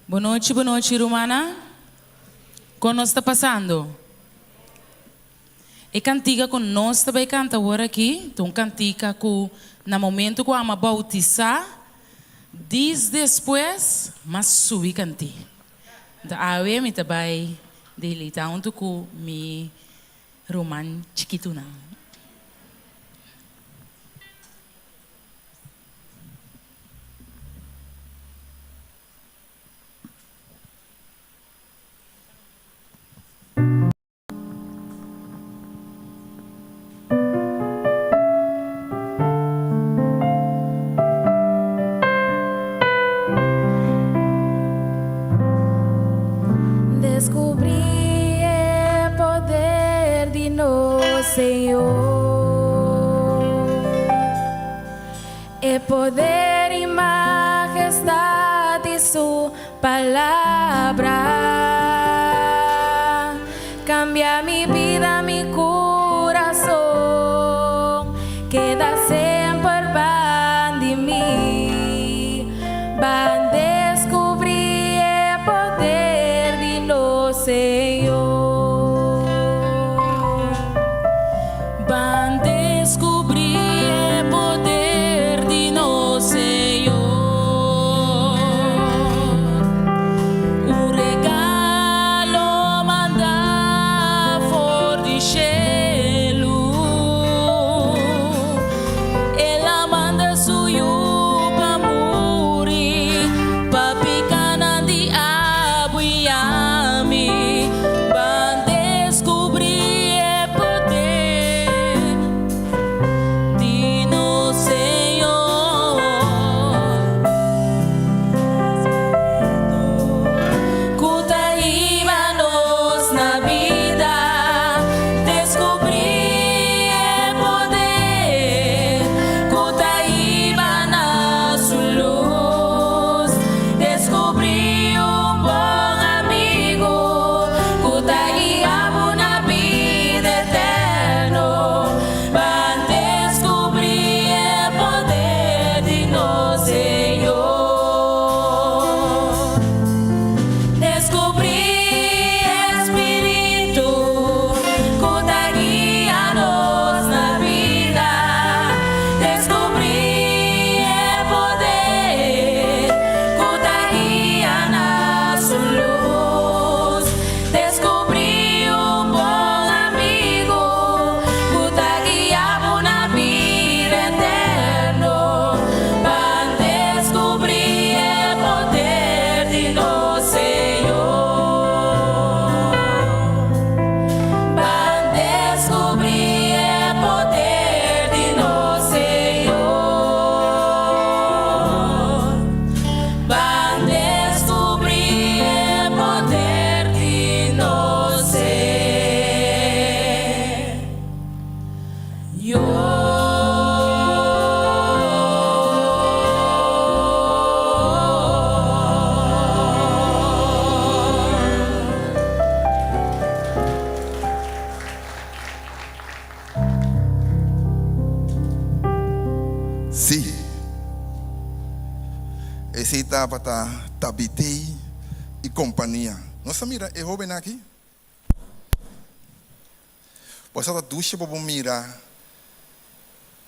Bon nochi, bon nochi rumannan. Kon nos ta pasando? E kantika ku nos ta bai kanta awor aki ta un kantika ku na momento ku amo a boutisá, dis despues m'a subi kant'é. Nto awe mi ta bai deleitá huntu ku mi ruman chikitunan. Descubrí e poder di nos Señor, e poder y majestad di su Palabra. Cambia mi bida, mi curason, keda semper ban di mi. Ban descubrí e poder di nos Señor. Ban descubrí e poder di nos Señor. Un regalo mandá for di shelu. El a manda su Yu pa muri pa pikánan di abo i ami. Ban descubrí e poder di nos Señor. Ku ta hiba nos na bida. Descubrí e poder ku ta hiba na su lus. Descubrí un bon amigu ku ta guia bo na bida eterno. Ban descubrí e poder di nos Señor. Descubrí e Spiritu ku ta guia nos na bida. Descubrí e poder ku ta guia na su lus. Descubrí un bon amigu ku ta guia bo na bida eterno. Ban descubrí e poder di nos Señor. Ban descubrí e poder di nos Señor. Ban descubrí e poder di nos Señor. Sí. Esei tabata Tabitei i kompania. Nos a mira e hóben aki? Bo sa ta dushi pa bo mira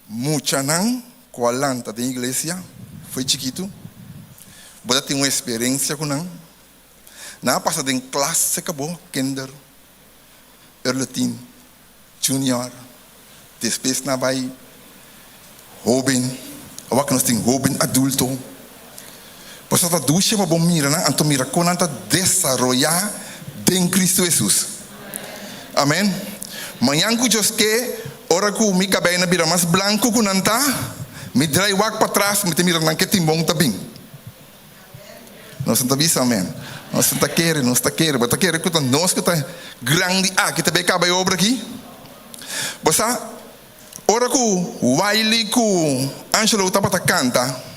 muchanan ku a lanta den iglesia fo'i chikitu. Bo ta tin un eksperensia ku nan. Nan a pasa den klas serka bo, kinder, erletin, junior, despues nan a bai hóben, awor ku nos tin hóben adulto. Bo sa ta dushi pa bo mira nan, anto mira kon nan ta desaroyá den Kristu Hesus. Amen. Mañan ku Dios ke, ora ku mi kabei na bira mas blanku ku nan ta, mi drai wak patras, mi ta mira nan ke timbon ta bin. Nos no ta bisa amen. Nos no ta kere, nos ta kere. Bo ta kere ku ta nos ku ta grandi aki ta bai kaba e obra aki? Bo sa, ora ku Wiley ku Angelo tabata kanta,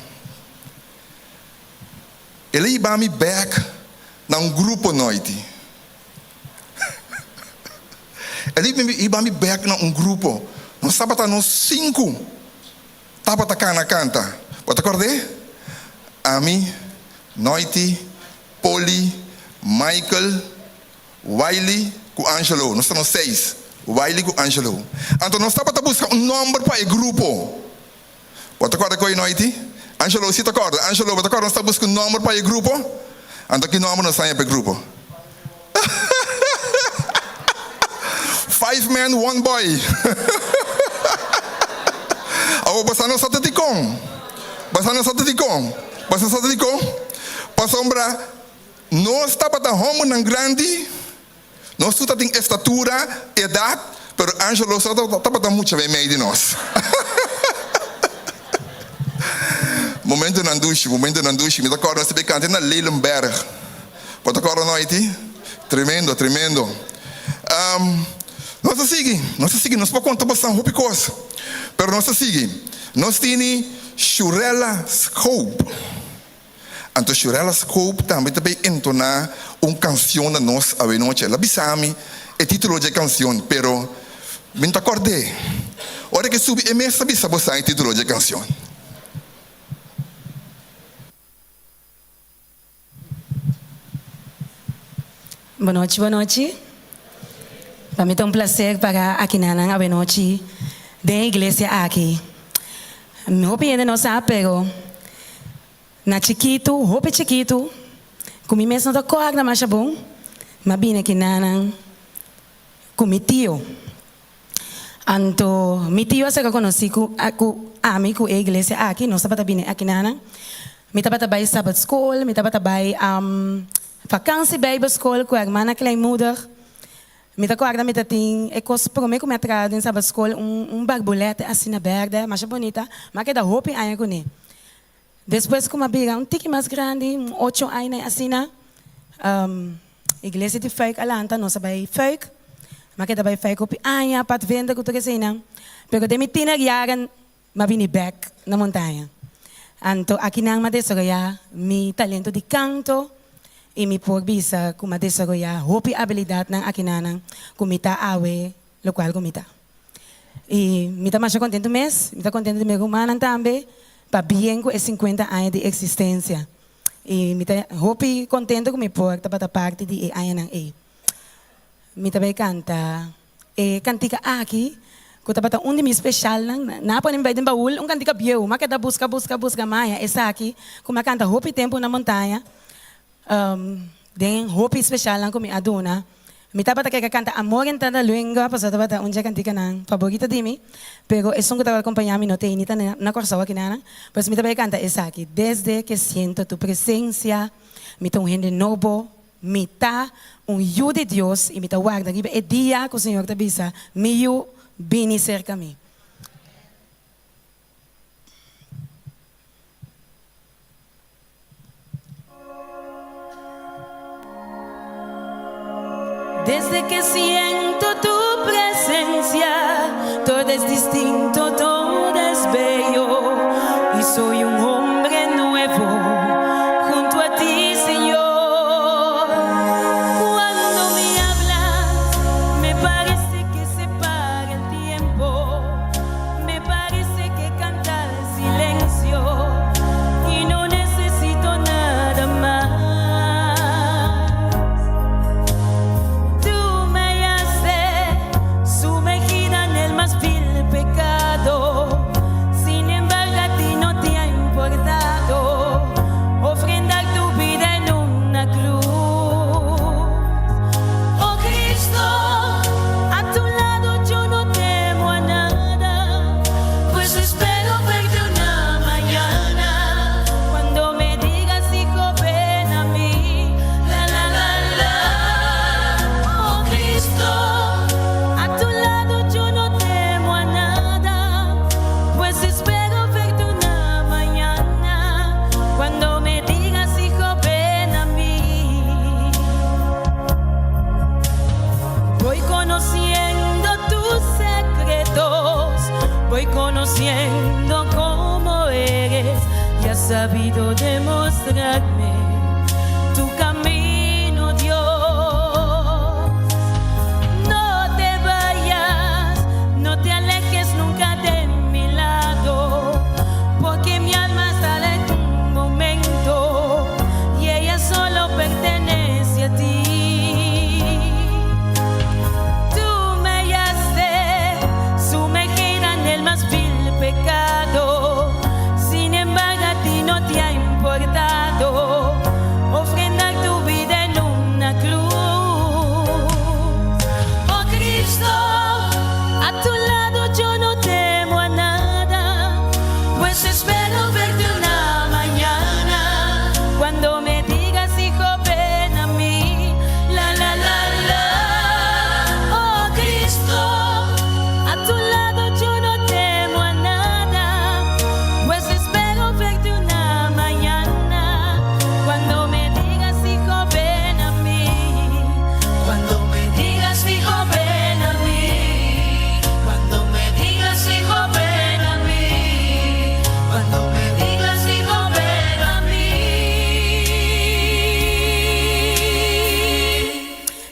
El a hiba mi bek na un grupo noiti. El a hiba mi bek na un grupo. Nos tabata nos sinku tabata kana kanta. Bo ta kord'é? Ami, Noiti, Poli, Michael, Wiley ku Angelo. Nos ta nos seis, Wiley ku Angelo. Anto nos tabata buska un nòmber pa e grupo. Bo ta kòrda koe noiti? Angelo si ta kòrda. Angelo, bo ta kòrda nos ta buska un nòmber pa e grupo? Anto ki nòmber nos haña pa e grupo? Five men, one boy. Awor bo sa nos sa ta dikon. Bo sa nos sa ta dikon. Bo sa sa ta dikon? Pasobra nos tabata hòmbernan grandi, nos tur tatin estatura, edat, pero Angelo so tabata mucha meimei di nos. Momentonan dushi, momentonan dushi. Mi ta kòrda nos ta bai kanta na Lelenberg. Bo ta kòrda no Haiti? Tremendo, tremendo. Nos ta sigui, nos ta sigui. Nos por konta bosnan hopi kos, pero nos ta sigui. Nos tini Shurella Schoop. Anto Shurella Schoop tambe ta bay entoná un kansion na nos awenochi. El a bisa mi e título dje kansion, pero mi no ta kòrd'é. Ora ke subi e mes ta bisa bosnan e título dje kansion. Bonochi bonochi. Pa mi ta un placer para aki na nan awenochi den e iglesia aki. Hopi hende no sa pero na chikitu, hopi chikitu, ku mi mes no ta korda masha bon, m'a bini aki na nan ku mi tio. Anto mi tio a saka konosí ku ku ami ku e iglesia aki, nos tabata bini akinanan. Mi tabata bai Sabbat skol, mi tabata bai vakansi bijbelskol ku hermana Kleinmoedig. Mi ta kòrda mi ta tin e kos promé ku mi a traha den Sabbat skol, un un barbulète asina bèrdè, masha bunita. Mi a keda hopi aña kuné. Despues ku mi a bira un tiki mas grandi, un ocho aña asina, iglesia di Fuik a lanta, nos a bai Fuik. Mi a keda bai Fuik hopi aña, padvinder ku tur eseinan. Pero den mi tienerjaren mi a bini bèk na Montaña. Anto akinan mi a desaroyá mi talento di kanto i mi por bisa ku mi a desaroyá hopi abilidatnan akinanan ku mi ta awe lokual ku mi ta. I mi ta masha kontentu mes, mi ta kontentu di mi rumannan tambe pa bien ku e sinkuenta aña di eksistensia. I mi ta hopi kontentu ku mi por tabata parti di e añanan ei. Mi ta bai kanta e kantika aki ku tabata un di mi speshalnan. Nan a pone mi bai den baul, un kantika bieu. Mi a keda buska, buska, buska, mi a haña esaki ku mi a kanta hopi tempu na montaña. Den hopi specialnan cu mi a duna, mi tabata keka canta Amor en tanta luenga pasobra tabata un dje canticanan favorito di mi, pero esun cu tabata acompaña mi no ta ni ta na Corsou akinanan, pues mi ta bay canta esaki, Desde que siento tu presencia, mi ta un hende nobo, mi ta un yu di Dios y mi ta warda riba e dia cu Señor ta bisa, Mi yu, bini cerca mi. Desde que siento tu presencia, todo es distinto, todo es bello y soy un hombre nuevo junto a ti, Señor. Cuando me hablas, me parece que se para el tiempo, me parece que canta el silencio y no necesito nada más. Tú me hallaste sumergida en el más vil pecado, sin embargo a ti no te ha importado ofrendar tu vida en una cruz. Oh Cristo, a tu lado yo no temo a nada, pues espero verte una mañana cuando me digas, hijo, ven a mí. La la la la. Oh Cristo, a tu lado yo no temo a nada, pues espero verte una mañana cuando me digas, hijo, ven a mí. Voy conociendo tus secretos, voy conociendo cómo eres y has sabido demostrarme tu camino, Dios. No te vayas, no te alejes nunca de mi lado, porque mi alma está en un momento y ella solo pertenece.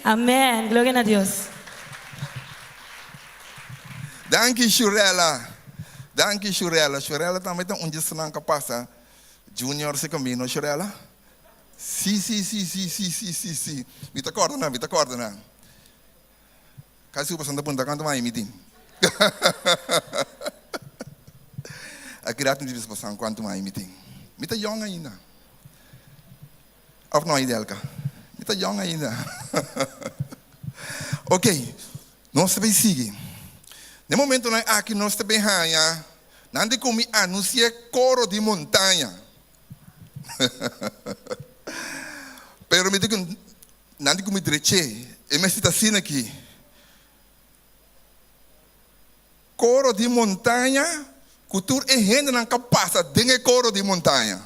Amen. Gloria na Dios. Danki Shurella. Danki Shurella. Shurella tambe ta un dje esnan ku a pasa Junior su kamino, Shurella? Sí, sí, sí, sí, sí, sí, sí, sí. Mi ta kòrda nan, mi ta kòrda nan. Kasi ku boso ta puntra kuantu aña mi tin. Aki rato mi ta bisa boso kuantu aña mi tin. Mi ta yòn ainda. Òf no, Idelka? Mi ta yòn ainda. Ok, nos ta bai sigui. Na e momentonan aki nos ta bai haña nan di ku mi anunsi'é koro di montaña. Pero mi di ku nan di ku mi drech'é, e mester ta asina aki. Koro di montaña ku tur e hendenan ka pasa den e koro di montaña.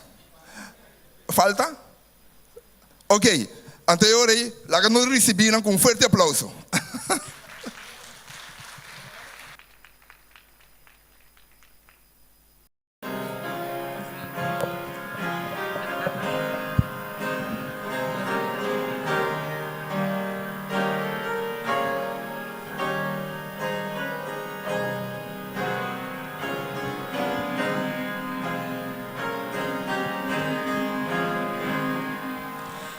Falta? Ok, anto e ora ei laga nos risibí nan ku un fuerte aplauso.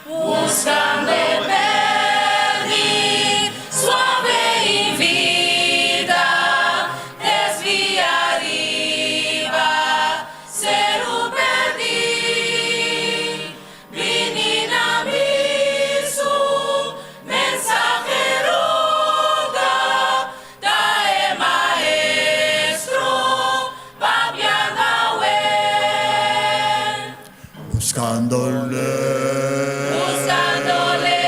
Buscando e perdi, suave invita, desvia riba seru perdi. Bini na mi su mensahe roga, ta e maestro papia awe. Buscándole. Buscándole.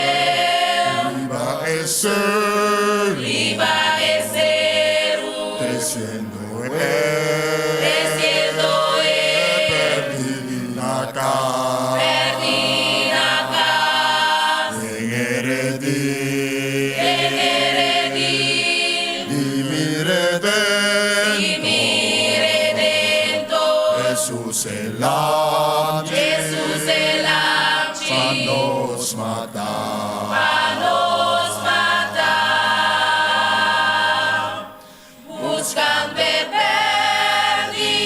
Riba e seru. Riba e seru. Creciendo e. Creciendo e. Perdi na cas. Perdi na cas. Den e redil. Den e redil. Di mi Redentor. Di mi Redentor. Jesus e Lamchi. Jesus e Lamchi. Pa nos mata. Pa nos mata. Buscando e perdi,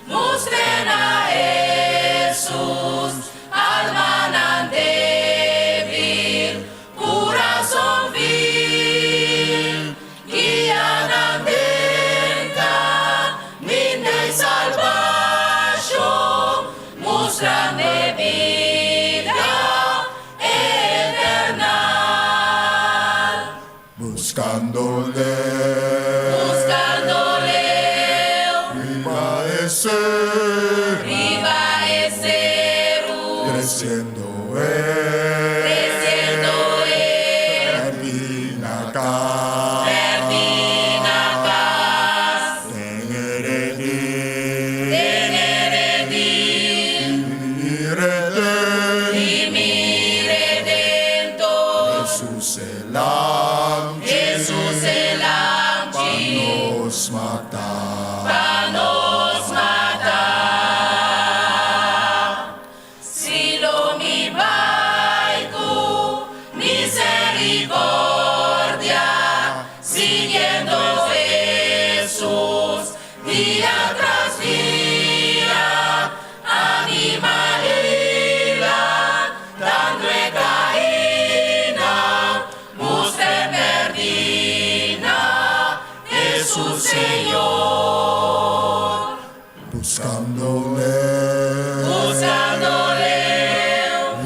mustr'e na Jesus, almanan debil, curason vil, guia nan den camind'i salbacion, mustra nan bida eterno. Buscándole. Buscándole. Riba e seru. Riba e seru. Creciendo e. Creciendo e. Perdi na cas. Perdi na cas. Den e redil. Den e redil. Di mi Redentor. Di mi Redentor. Jesus e Lamchi. Jesus e Lamchi. Pa nos mata. Pa nos mata. Si lo mi bai cu misericordia, siguiendo Jesus dia tras dia, anima i lantando e cainan, mustr'e perdi na Jesus Señor. Buscándole. Buscándole.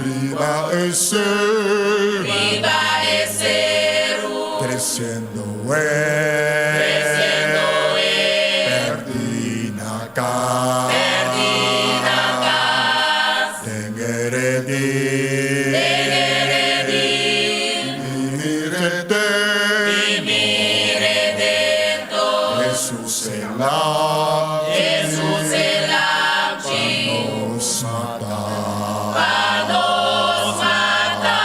Riba e seru. Riba e seru. Creciendo e. Creciendo e. Perdi na cas. Perdi na cas. Den e redil. Den e redil. Di mi Redentor. Di mi Redentor. Jesus e Lamchi. Jesus e Lamchi. Pa nos mata. Pa nos mata.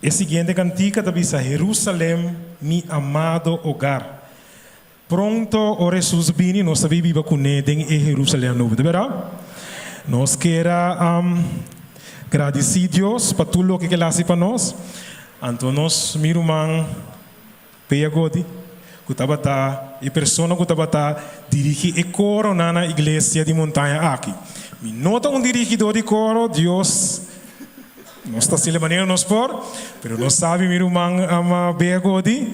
E siguiente kantika ta bisa Jerusalem, mi amado hogar. Pronto ora Hesus bini nos ta bin biba kuné den e Jerusalem nobo, ta berdad? Nos kier a gradisí Dios pa tur loke ke el hasi pa nos. Anto nos, mi ruman Pea Godi, ku tabata e persona ku tabata dirigí e koronan na iglesia di Montaña aki. Mi no ta un dirigidó di koro, Dios nos ta hasi manera nos por, pero nos sabi, mi ruman Bea Godi,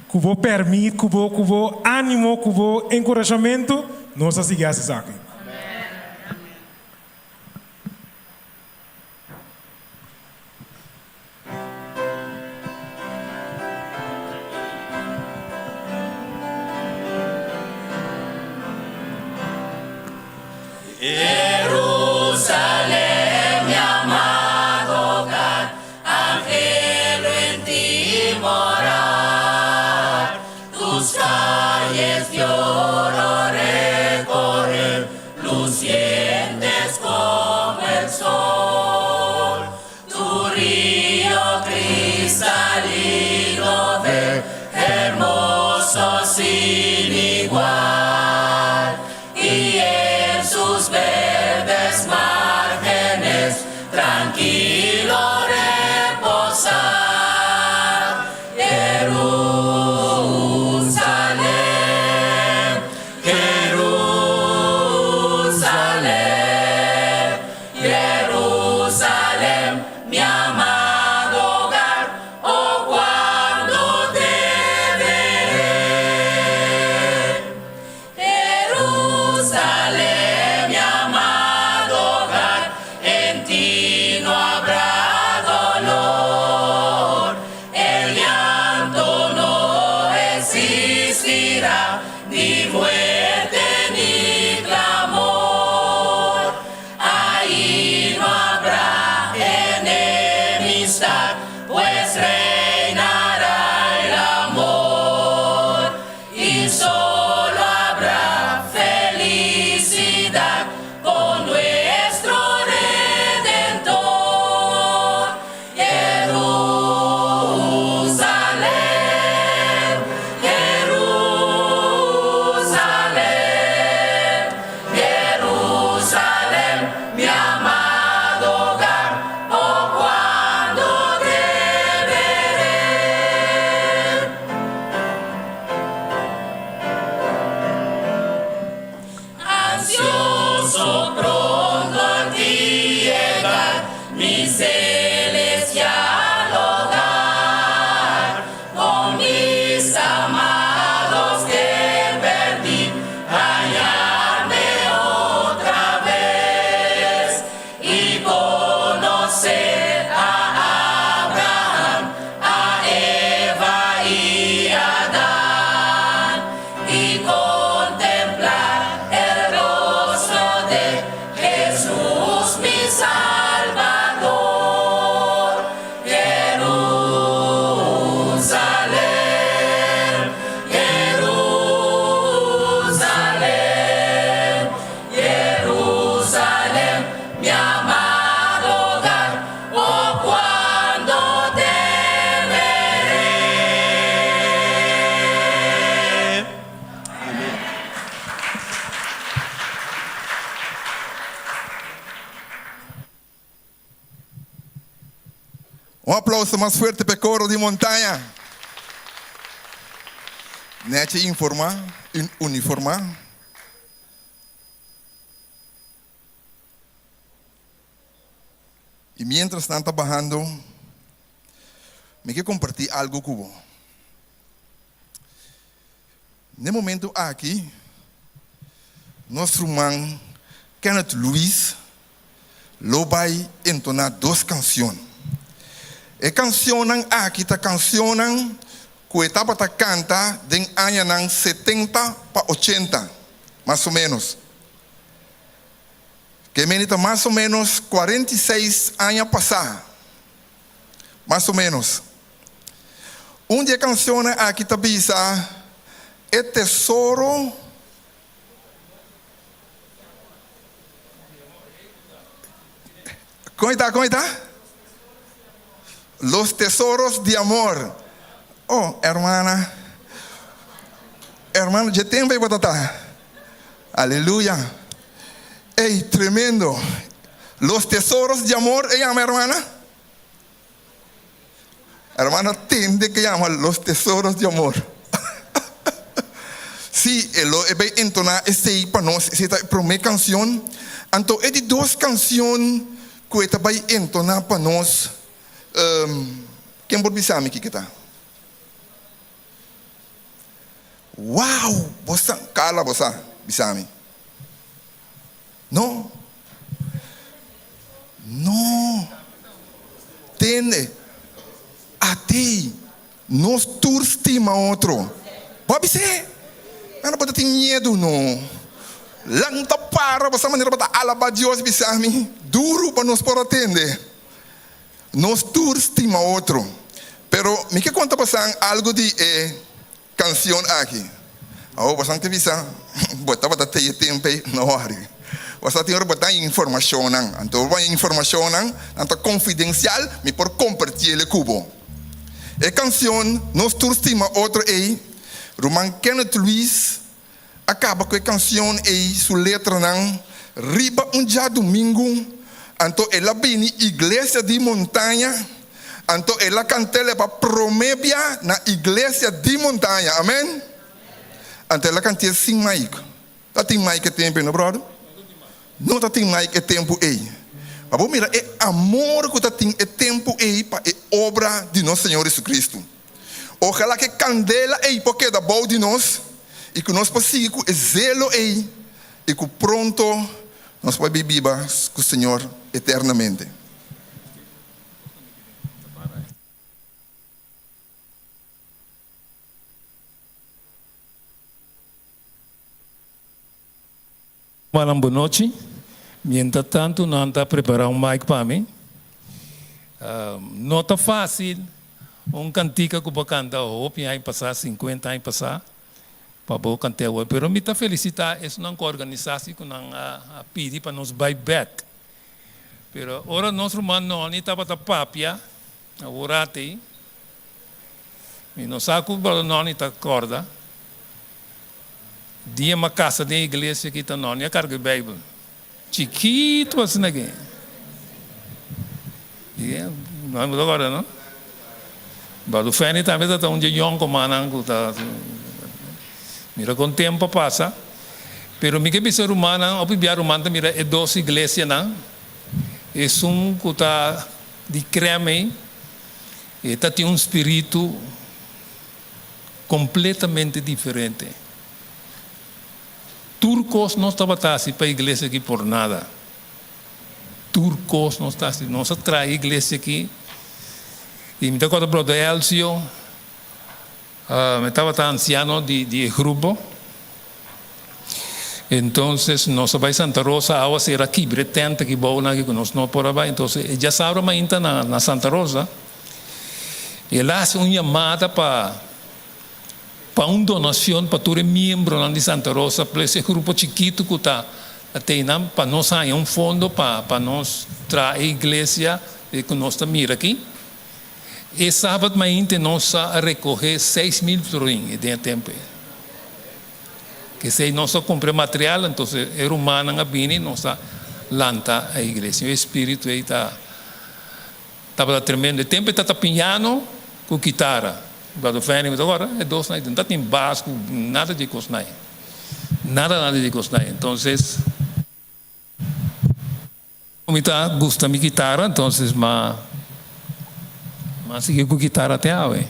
ku bo pèrmit, ku bo ku bo ánimo, ku bo enkurashamentu, nos a sigui hasi esaki. Jerusalén, mi amado hogar, anhelo en ti morar. Tus calles de oro recorrer, lucientes como el sol. Tu río cristalino ver, hermoso sin igual. Y en sus verdes márgenes tranquilo reposar. Jerusalén, Jerusalén, Jerusalén, mi amado hogar, oh cuando te veré. Jerusalén, mi amado hogar, en ti no habrá dolor, el llanto no existirá, ni muerte ni clamor. Ahí no habrá enemistad, pues reinará el amor. Y solo habrá felicidad con nuestro Redentor. Jerusalén, Jerusalén, Jerusalén, mi amado hogar, oh cuando te veré. Ansioso pronto a ti llegar, mi celestial hogar, con mis amados que perdí, hallarme otra vez y conocer a Abraham, a Eva y Adán, y contemplar el rostro de Jesús mi Salvador. Jerusalén, Jerusalén, Jerusalén, mi amado hogar, oh cuando te veré. Un aplauso mas fuerte pa e coro di Montaña. Nechi informa, uniforma. Y mientras nan ta bahando, mi ke comparti algo cu bo. N'e momento aki, nos ruman Kenneth Luis lo bai entoná dos kansion. E kansionnan aki ta kansionnan ku e tabata kanta den añanan setenta pa ochenta, mas o ménos. Ke meni ta mas o ménos 46 aña pasá, mas o ménos. Un di e kansionnan aki ta bisa, E tesoro. Kon e ta? Kon e ta? Los Tesoros di Amor. Oh, hermana. Hermano, dje tempo ei bo ta ta. Aleluya. Ey, tremendo. Los Tesoros di Amor e yama, hermana? Hermana tende ke yama Los Tesoros di Amor. Sí, e lo e bay entoná esei pa nos. Esei ta e promé kansion. Anto e di dos kansion ku e ta bay entoná pa nos, ken por bisa mi kiko ta? Wow! Bo sa, Carla bo sa bisa mi. No. No. Tende. Atei. Nos tur stima otro. Bo a bis'é. Nan bo ta tin miedu no. Lanta para bo sa manera bo ta alabá Dios bisa mi duru pa nos por a tende. Nos tur stima otro. Pero mi ke konta bosan algu di e kansion aki. Awor bosan ke bisa, bo tabata tei e tempu ei? No wòri. Bo sa tin ora bo ta haña informashonnan. Anto ora bo haña informashonnan, nan ta konfidensial, mi por kompartié el ku bo. E kansion Nos tur stima otro ei, ruman Kenneth Luis a kaba ku e kansion ei su letranan riba un djadumingu, anto el a bini Iglesia di Montaña, anto el a kant'el pa promé bia na Iglesia di Montaña. Amen! Anto el a kant'é sin mic. Ta tin mic e tempu ei, no bròder? No ta tin mic e tempu ei. Pa bo mira e amor ku ta tin e tempu ei pa e obra di nos Señor Jesucristo. Ojalá ku e kandela ei por keda bou di nos i ku nos por sigui ku e zelo ei i ku pronto nos por bai biba ku Señor eternamente. Manan bonochi. Mientras tanto nan ta prepara un mic pa mi. No ta facil un cantica cu bo a canta hopi aña pasa, cincuenta aña pasa, pa bo canta awe. Pero mi ta felicita esunnan cu a organisa si cu nan a pidi pa nos bay bek. Pero ora nos ruman Noni tabata papia awor ati, mi no sa cu brother Noni ta corda. Dia m'a casa den iglesia aki ta no, ni a carga e Bijbel. Chikitu asina aki. No bo ta corda no? Brother Fanny tambe ta ta un dje yonkomannan cu ta mira con tempo a pasa. Pero mi ke bisa rumannan, hopi bia ruman ta mira e dos iglesianan, esun cu ta di crema ei, e ta tin un spiritu. Completamente diferente. Tur cos nos tabata haci pa iglesia aki por nada. Tur cos nos ta haci. Nos a traha iglesia aki y mi ta acorda brother Elcio, mi tabata anciano di di e grupo. Entonces nos a bay Santa Rosa, awa cera a kibra e tent aki bou nan aki cu nos no por a bay. Entonces e djasabra mainta na na Santa Rosa. El a hasi un yamada pa pa un donacion pa tur e miembronan di Santa Rosa plus e grupo chikito cu ta teinan pa nos haña un fondo pa pa nos traha e iglesia cu nos ta mira aki. E sabat mainte nos a recoge 6000 florin den e tempo ei. Kesey nos a cumpra e material entonces e rumannan a bini nos a lanta e iglesia. E espiritu ei ta. Tabata tremendo. E tempo e tata piano cu kitara. Brother Fanny mi ta acorda e dos nan. No tatin bas cu nada di e cosnan ey. Nada nada di e cosnan ey. Entonces mi ta gusta mi kitara entonces ma ma sigui cu kitara te awe.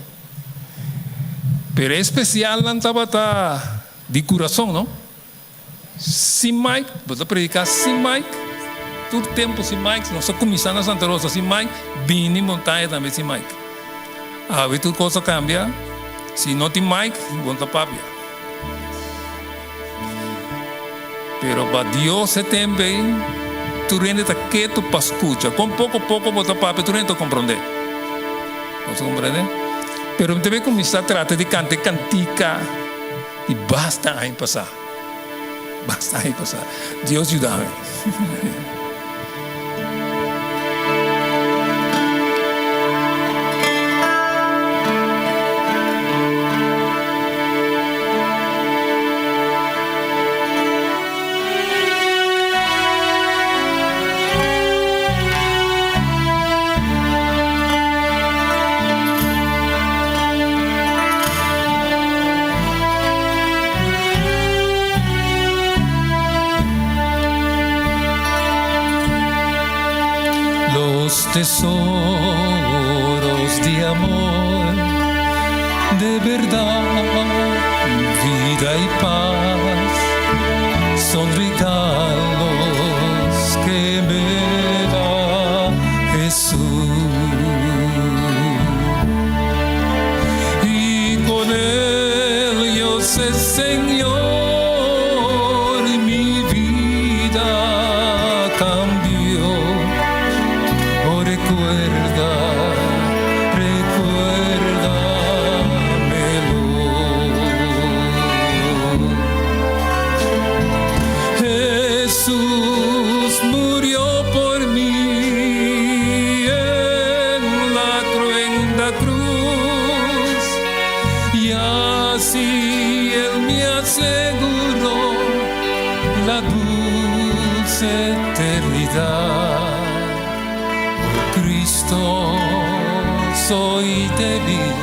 Pero e especialnan tabata di curason no. Sin mic, bo ta predica sin mic, tur tempo sin mic, nos a cuminsa na Santa Rosa sin mic, bini Montaña tambe sin mic. Awe tur cos a cambia, si no tin mic, bo no ta papia. Pero pa Dios e tempo ey, tur hende ta keto pa scucha, con poco poco bo ta papia, tur hende ta comprende. Bo ta comprende? Pero mi ta bay cuminsa trata di canta e cantica. I basta aña pasá. Basta aña pasá. Dios yuda mi. Los tesoros de amor, de verdad, vida y paz, son regalos que me da Jesús. Y con él yo sé, Señor, mi vida cambió. Oh, recuerda, recuérdamelo. Jesús murió por mí en la cruenta cruz y así Él me aseguró la dulce eternidad. Oh Cristo, soy débil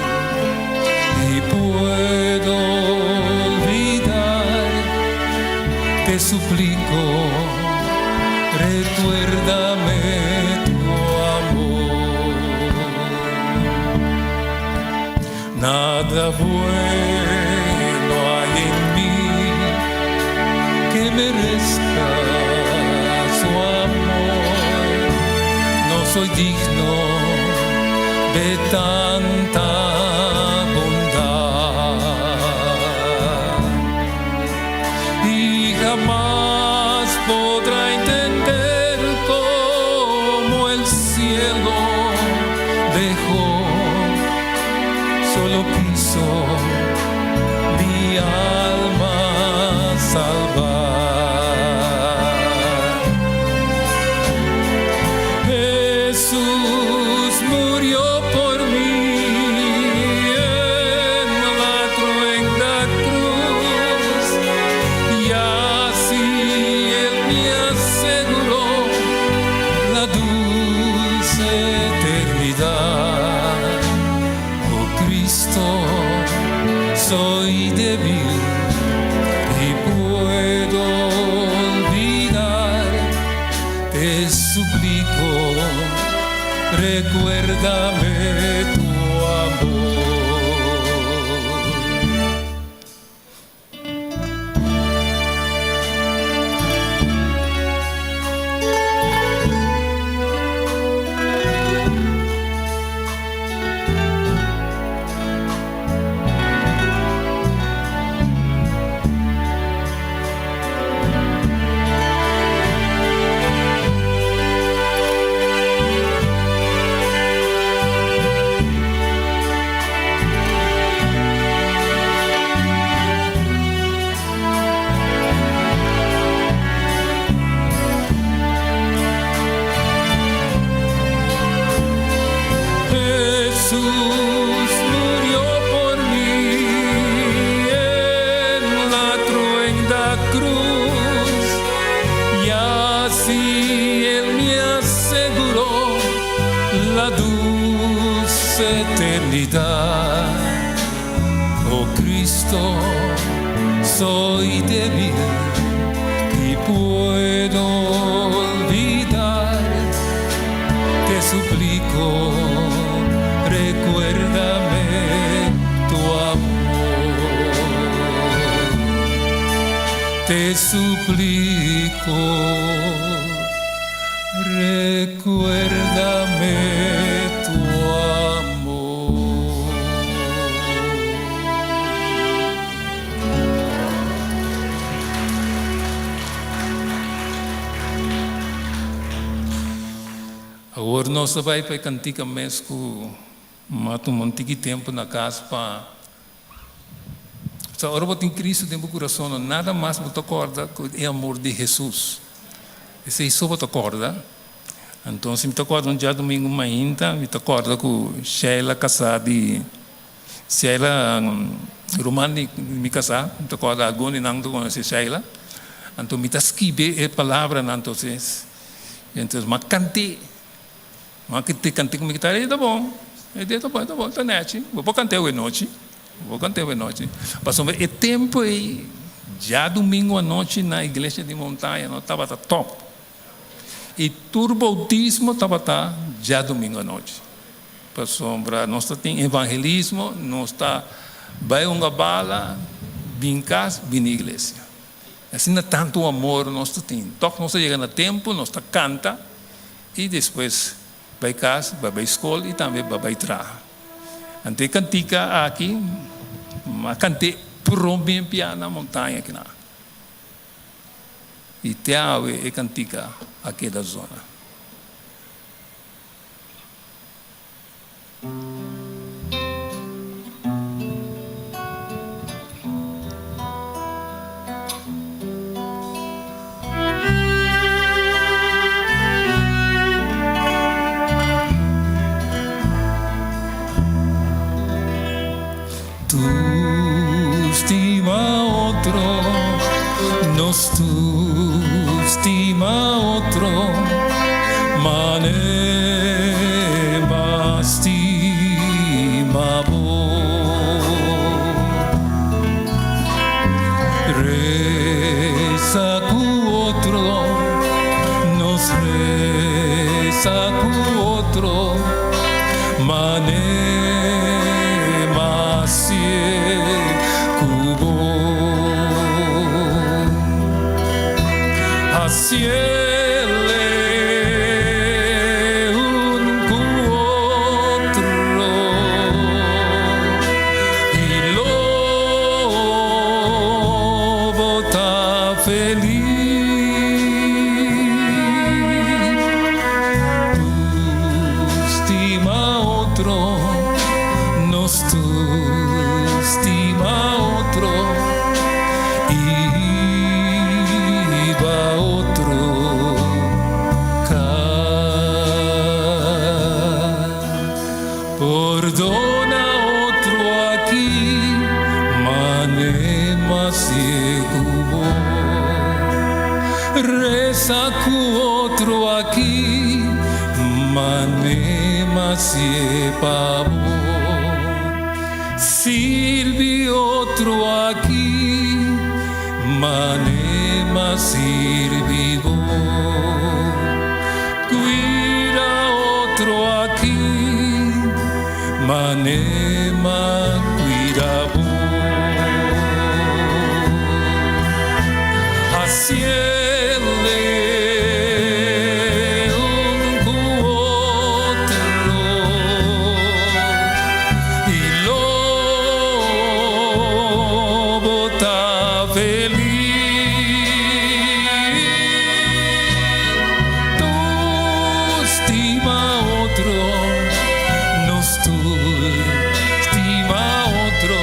y puedo olvidar. Te suplico, recuérdame tu amor. Nada bueno hay en mí que merezca su amor. No soy digno de tanta bondad y jamás podrá entender cómo el cielo dejó, solo quiso mi alma salvar. Jesús murió por mí en la cruenta cruz y así Él me aseguró la dulce eternidad. Oh Cristo, soy débil y puedo olvidar. Te suplico, recuérdame tu amor. Jesús murió por mí en la cruenta cruz y así Él me aseguró la dulce eternidad. Oh Cristo, soy débil y puedo olvidar. Te suplico, recuérdame tu amor. Te suplico, recuérdame tu amor. Awor nos ta bai pa e kantika mes ku m'a tuma un tiki tempu na kas pa sa ora bo tin Cristo den bo kurason no nada mas bo ta kòrda ku e amor di Hesus. Esei so bo ta kòrda. Anto si mi ta kòrda un djadumingu mainta mi ta kòrda ku Sheila kasá di Sheila ruman di mi kasá mi ta kòrda algun di nan ta konosé Sheila. Anto mi ta skibi e palabranan entonces. Entonces m'a kant'é. M'a kant'é kant'é ku mi guitarra e ta bon. E di e ta bon e ta bon ta nèchi. Bo por kant'é awe nochi. Bo por kant'é awe nochi. Pasobra e tempu ei djadumingu anochi na iglesia di Montaña no tabata tòp. I tur boutismo tabata djadumingu anochi. Pasobra nos ta tin evangelismo, nos ta bai hunga bala, bin kas, bini iglesia. Asina tantu amor nos ta tin. Tòg nos ta yega na tempu, nos ta kanta i despues bai kas, bai bai skol i tambe bai bai traha. Anto e kantika aki, a kant'é promé bia na montaña kinan. I te awe e kantika a keda zona. Tur stima otro, nos tur stima otro, mane m'a stima bo. Reza ku otro, nos reza ku otro, mane m'a hacié ku bo. Haciele un ku otro y lo bo ta feliz. Tu stima otro, nos tur stima otro y hiba otro cas. Pordona otro aki, mane m'a hacié cu bo. Reza cu otro aki, mane m'a hacié pa bo. Sirbi otro aki, mane m'a sirbi bo. Cuida otro aki, mane m'a cuida bo. Haciele un cu otro y lo bo ta feliz. Tur stima otro, nos tur stima otro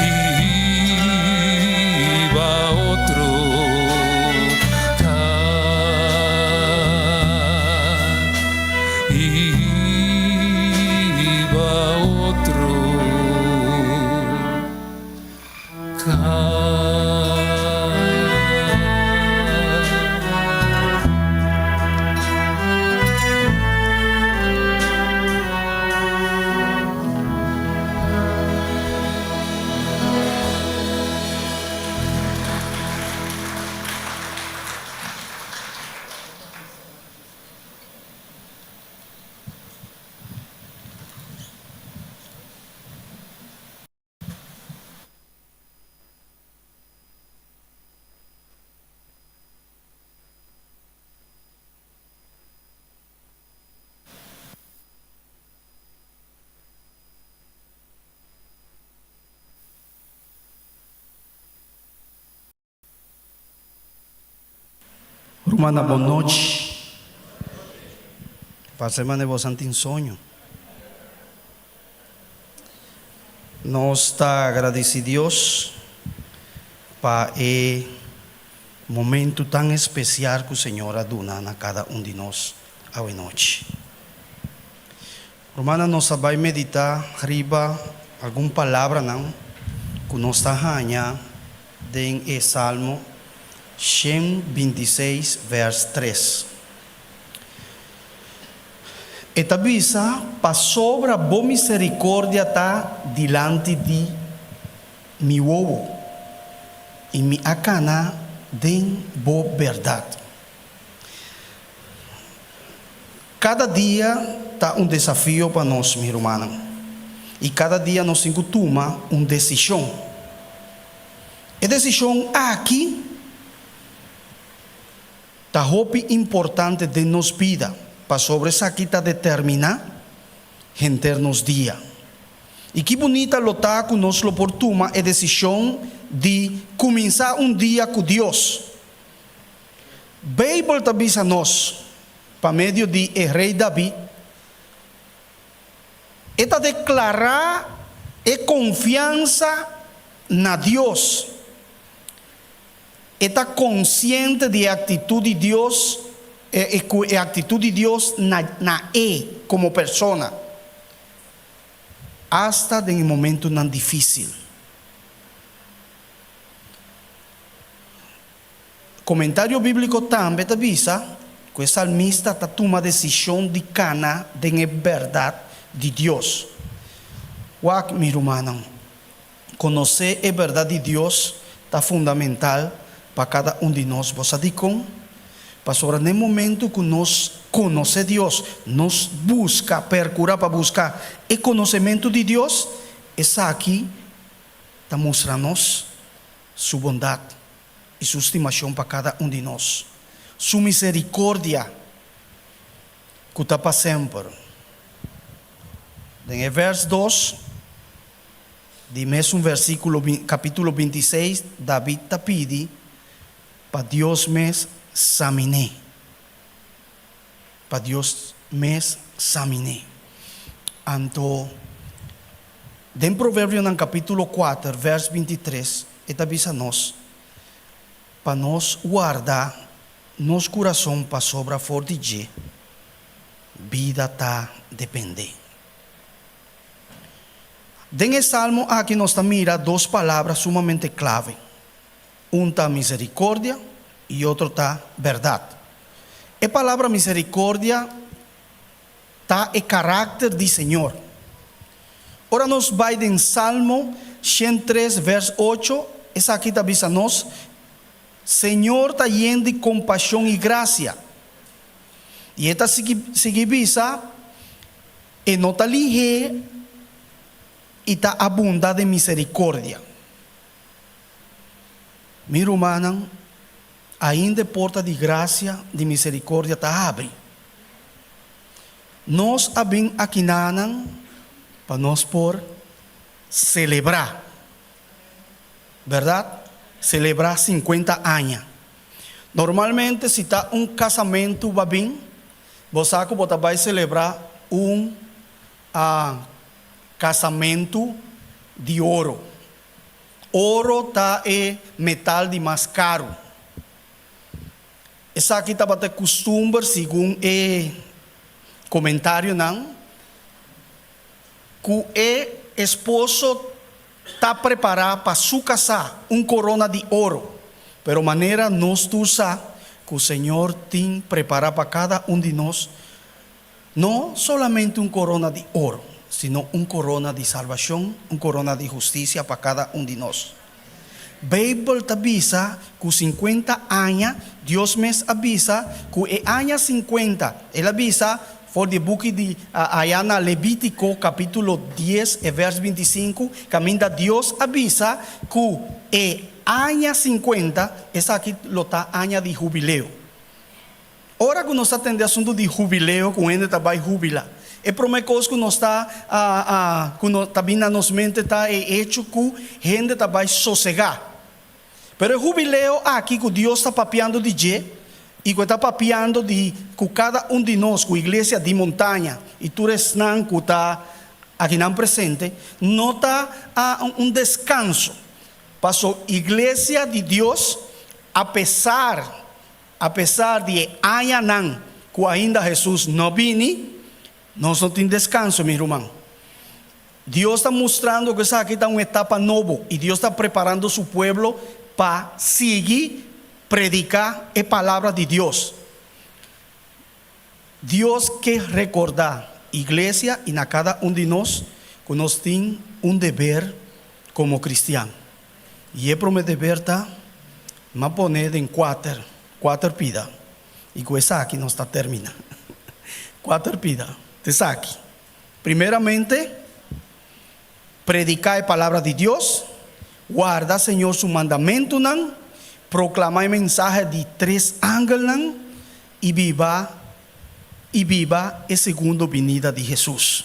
y hiba otro cas. Y hiba otro cas. Rumannan bon nochi. Parse mane bosan tin soño. Nos ta agradeci Dios pa e momento tan especial cu Señor a duna na cada un di nos awe nochi. Rumannan nos a bai medita riba algun palabranan cu nos ta haña den e Salmo 126 vers 3. E ta bisa, Pasobra bo misericordia ta dilanti di mi wowo, i mi a cana den bo berdad. Kada dia ta un desafio pa nos, mi rumannan, i kada dia nos tin ku tuma un desishon. E desishon aki ta hopi importante den nos bida, pasobra esaki ta determiná henter nos dia. I ki bunita lo ta ku nos lo por tuma e desishon di kuminsá un dia ku Dios! Beibel ta bisa nos, pa medio di e rei David, e ta deklará e konfiansa na Dios. E ta konsiente di e aktitut di Dios, e ku e aktitut di Dios na na e komo persona, asta den e momentunan difísil. Komentario bíbliko tambe ta bisa ku e salmista ta tuma desishon di kana den e bèrdat di Dios. Wak, mi rumannan, konosé e bèrdat di Dios ta fundamental pa kada un di nos. Bo sa dikon? Pasobra n'e momentu ku nos konosé Dios, nos buska, perkurá pa buska e konosementu di Dios, esaki ta mustra nos Su bondat i Su stimashon pa kada un di nos, Su miserikordia ku ta pa semper. Den e vèrs dos di mesun vèrsikulo kapítulo 26, David ta pidi pa Dios mes samin'é. Pa Dios mes samin'é. Anto, den Proverbionan kapítulo kuater, vèrs 23, e ta bisa nos pa nos warda nos kurason pasobra for di dje bida ta dependé. Den e salmo aki nos ta mira dos palabra sumamente klave. Un ta misericordia y otro ta berdad. E palabra misericordia ta e caracter di Señor. Ora nos bay den Salmo 103 vers 8, esaki ta bisa nos, Señor ta yen di compasion y gracia. Y e ta sigui bisa, E no ta lihé y ta abunda den misericordia. Mi rumannan, ainda e porta di grasia, di miserikordia ta habri. Nos a bin akinanan pa nos por selebrá, bèrdat? Selebrá sinkuenta aña. Normalmente si ta un kasamentu bo a bin, bo sa ku bo ta bai selebrá un kasamentu di oro. Oro ta e metal di mas karu. Esaki tabata e kustumber segun e komentarionan ku e esposo ta prepará pa su kasá un korona di oro. Pero manera nos tur sa ku Señor tin prepará pa kada un di nos No solamente un korona di oro, sino un korona di salbashon, un korona di hustisia pa kada un di nos. Beibel ta bisa ku sinkuenta aña, Dios mes a bisa ku e aña sinkuenta, el a bisa for di e buki di aya na Levítiko kapítulo dies e vèrs 25, kaminda Dios a bisa ku e aña sinkuenta, esaki lo ta aña di hubileo. Ora ku nos ta tende asuntu di hubileo, ku hende ta bai hubila, e promé kos ku nos ta ku no ta bin na nos mente ta e echo ku hende ta bai sosegá. Pero e hubileo aki ku Dios ta papiando di dje i ku e ta papiando di ku kada un di nos, ku Iglesia di Montaña i tur esnan ku ta akinan presente, no ta un deskanso. Paso Iglesia di Dios, apesar Apesar di e añanan ku ainda Hesus no bini, nos no tin deskanso, mi ruman. Dios ta mustrando ku esaki ta un etapa nobo i Dios ta preparando su pueblo pa sigui prediká e palabra di Dios. Dios ke rekordá iglesia i na kada un di nos ku nos tin un deber komo kristian. I e promé deber ta, M'a pone den kuater, kuater pida, i ku esaki nos ta terminá. Kuater pida. Ta esaki. Primeramente, prediká e palabra di Dios, warda Señor su mandamentunan, proklamá e mensahe di tres angelnan i biba i biba e segundo binida di Hesus.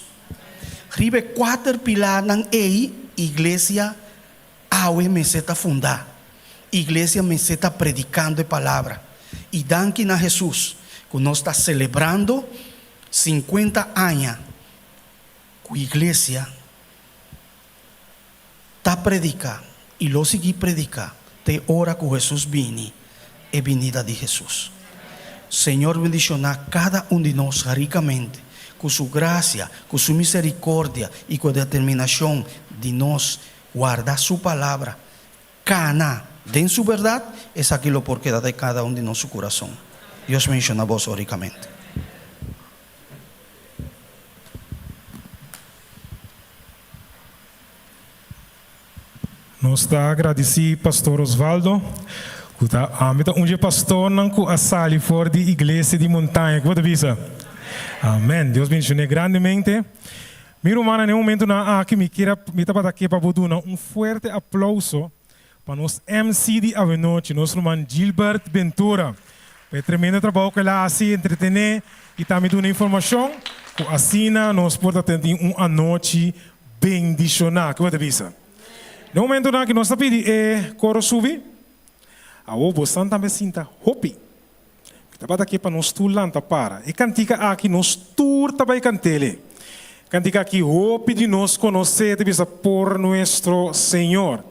Riba e kuater pilarnan ei iglesia awe mester ta fundá. Iglesia mester ta predikando e palabra. I danki na Hesus ku nos ta selebrando sinkuenta aña ku iglesia ta prediká i lo sigui prediká te ora ku Hesus bini, e binida di Hesus. Señor bendishoná kada un di nos rikamente ku su grasia, ku su miserikordia i ku e determinashon di nos warda su palabra, kana den su bèrdat, esaki lo por keda den kada un di nos su kurason. Dios bendishoná boso rikamente. Nos ta agradeci Pastor Osvaldo cu ta ami ta un dje pastornan cu a sali for di Iglesia di Montaña. Cu bo ta bisa? Amen. Dios bendicione grandemente. Mi rumannan, na e momentonan aki mi kier a mi tabata ke pa bo duna un fuerte aplauso pa nos MC di awenochi, nos ruman Gilbert Ventura, pa e tremendo trabou ku el a hasi, entretené i tambe duna informashon, ku asina nos por ta tin un anochi bendishoná. Ke bo ta bisa? Na e momentunan aki nos ta pidi e koro subi. Awor bosan tambe sinta hopi. Mi tabata ke pa nos tur lanta para. E kantika aki nos tur ta bai kant'el. Kantika aki hopi di nos konosé, ta bisa Por Nuestro Señor.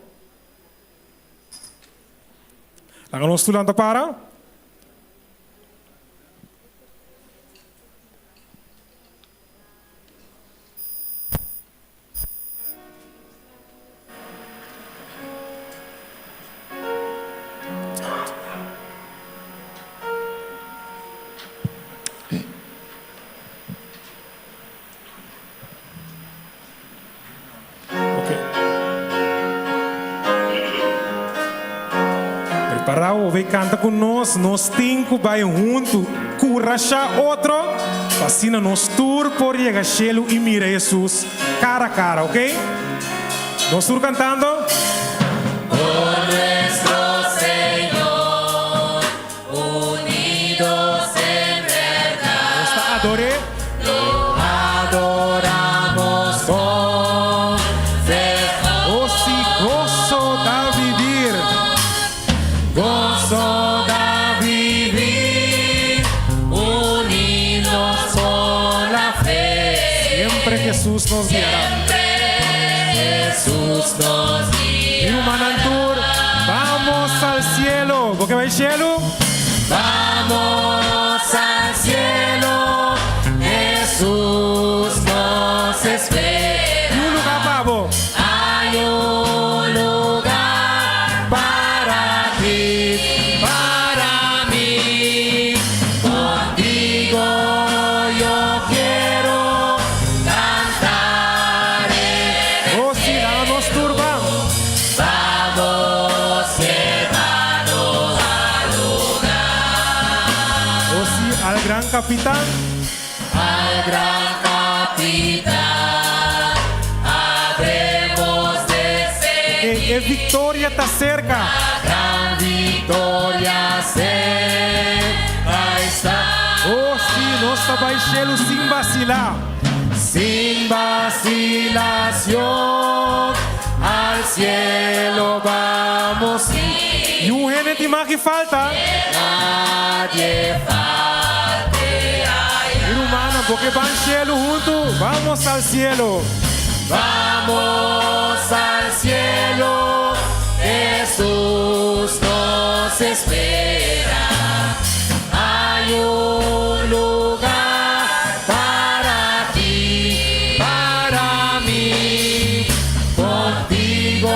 Laga nos tur lanta para. Prepará bo canta cu nos, nos tin cu bay hunto curasha otro pa asina nos tur por yega cielo y mira Jesus cara a cara, ok? Nos tur cantando. Por nuestro Señor, unidos en verdad. Nos ta ador'é. Lo adoramos con fervor. Oh, si gozo da vivir. Gozo da vivir, unidos por la fe. Siempre Jesús nos guiará. Siempre Jesús nos guiará. Mi rumannan tur, vamos al cielo. Bo ke bai cielo? Vamos al cielo, Jesús nos espera. Tin un lugar pa bo. Hay un lugar para ti, para mí. Contigo yo quiero cantar en Oh, sí, laga nos tur ban. Vamos, hermanos, al lugar. Oh, sí, al gran capitán. Al gran capitán habremos de E, e victoria ta cerca. La gran victoria cerca está. Oh, sí, nos ta bai cielo sin vacila. Sin vacilación al cielo vamos. Niun hende tin mag di falta. Nadie falte allá. Mi rumannan, bo ke ban cielo hunto? Vamos al cielo. Vamos al cielo, Jesús nos espera. Hay un lugar para ti, para mí. Contigo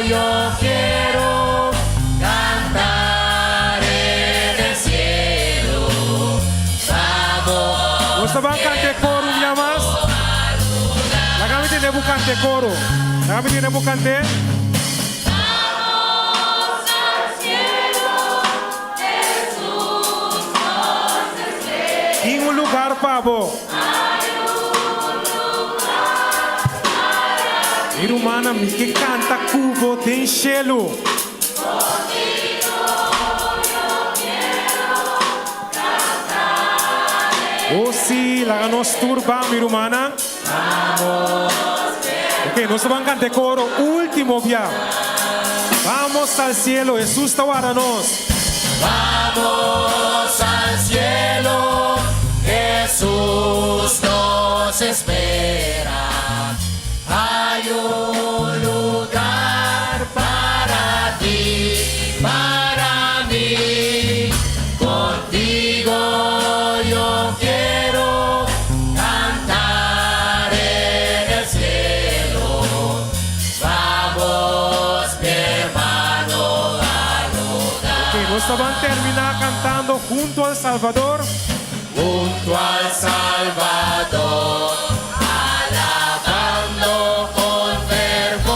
yo quiero cantar en el cielo. Vamos. Nos ta ban canta e coro un bia mas. Laga mi tende bo canta e coro. Laga mi tende bo cant'e. Vamos al cielo, Jesús nos espera. Tin un un lugar pa bo. Mi rumannan, mi ke kanta ku bo den shelu. Oh sí, laga nos tur ban, mi rumannan. Ok, nos ta ban kanta e koro último bia. Vamos al cielo, Hesus ta warda nos. Vamos al cielo, Jesús nos espera. Hay un lugar para ti, para mí. Contigo yo quiero cantar en el cielo. Vamos, mi hermano, al hogar. Ok, nos ta ban terminá kantando Junto al Salvador. Junto al Salvador, alabando con fervor.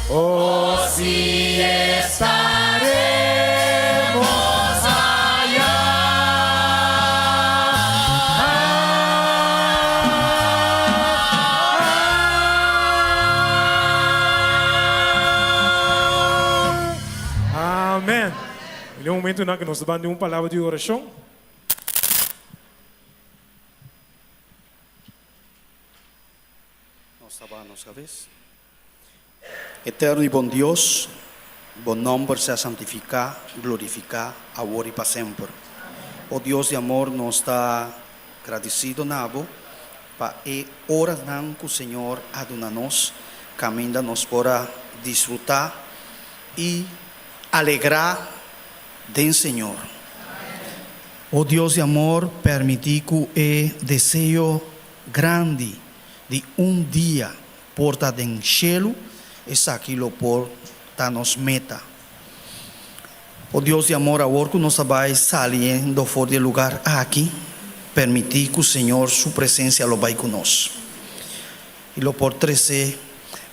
Oh, sí estaremos allá. Amèn. Den e momentunan ku nos ta ban den un palabra di orashon. Nos ta baha nos kabes. Eterno i bon Dios, bo nòmber sea santifiká, glorifiká, awor i pa semper. O Dios di amor, nos ta gradisido na bo pa e oranan ku Señor a duna nos, kaminda nos por a disfrutá i alegrá den Señor. O Dios di amor, permití ku e deseo grandi di un dia por ta den shelu, esaki lo por ta nos meta. O Dios di amor, awor ku nos ta bai saliendo for di e lugar aki, permití ku Señor su presensia lo bai ku nos i lo por trese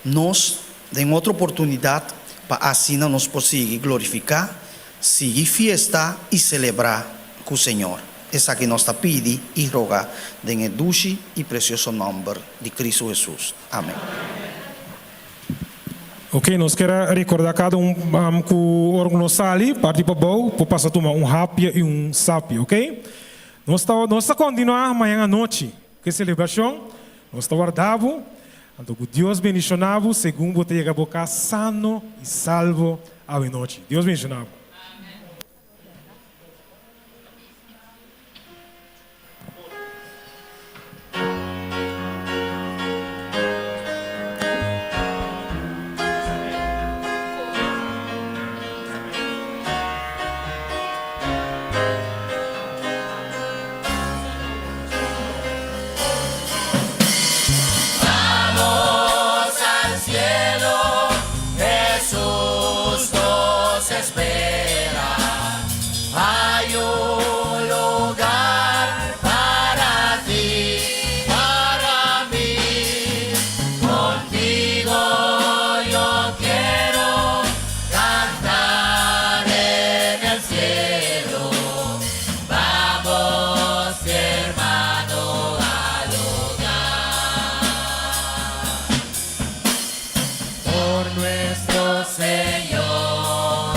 nos den otro oportunidat pa asina nos por sigui glorifiká, sigui fiesta i selebrá ku Señor. Esaki nos ta pidi i roga den e dushi i presioso nòmber di Kristu Hesus. Amèn. Ok, nos kier a recorda cada un cu ora cu nos sali parti pabou por pasa tuma un hapia y un sapia, ok? Nos ta nos ta continua mañan anochi cu e celebracion, nos ta warda bo, anto cu Dios bendiciona bo segun bo ta yega bo cas sano y salvo awe nochi. Dios bendiciona bo. Vamos al cielo, Jesús nos espera. Hay un lugar para ti, para mí. Contigo yo quiero cantar en el cielo. Vamos, mi hermano, al hogar. Por nuestro Señor.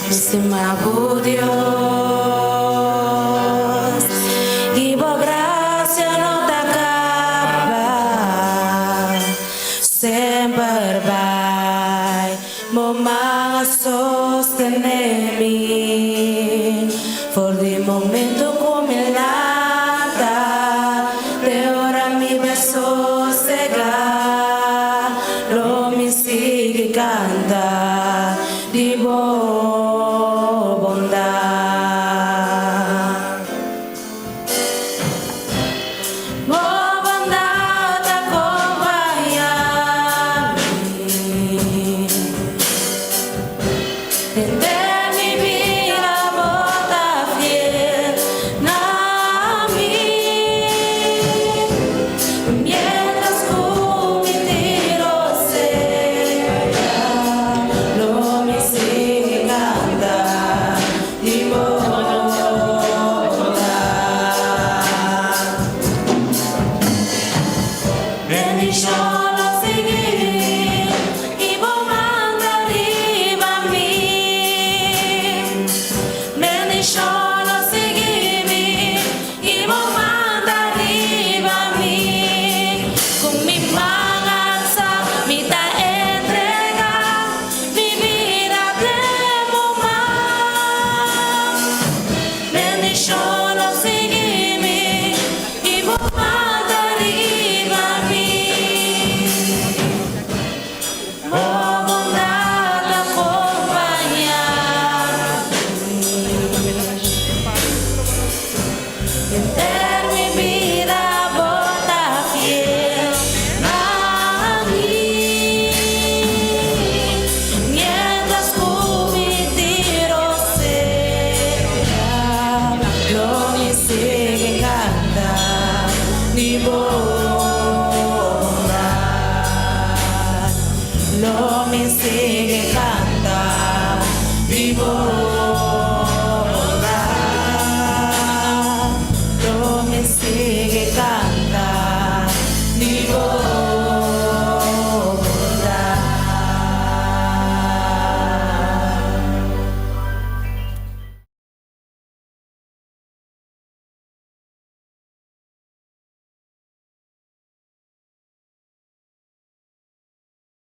Mi stima bo Dios, i bo gracia no ta caba, semper bai bo man a sostene mi, for di momento cu mi lanta te ora mi bai sosega, lo mi sigui canta di bo bondad. Bo bondad ta acompaña mi.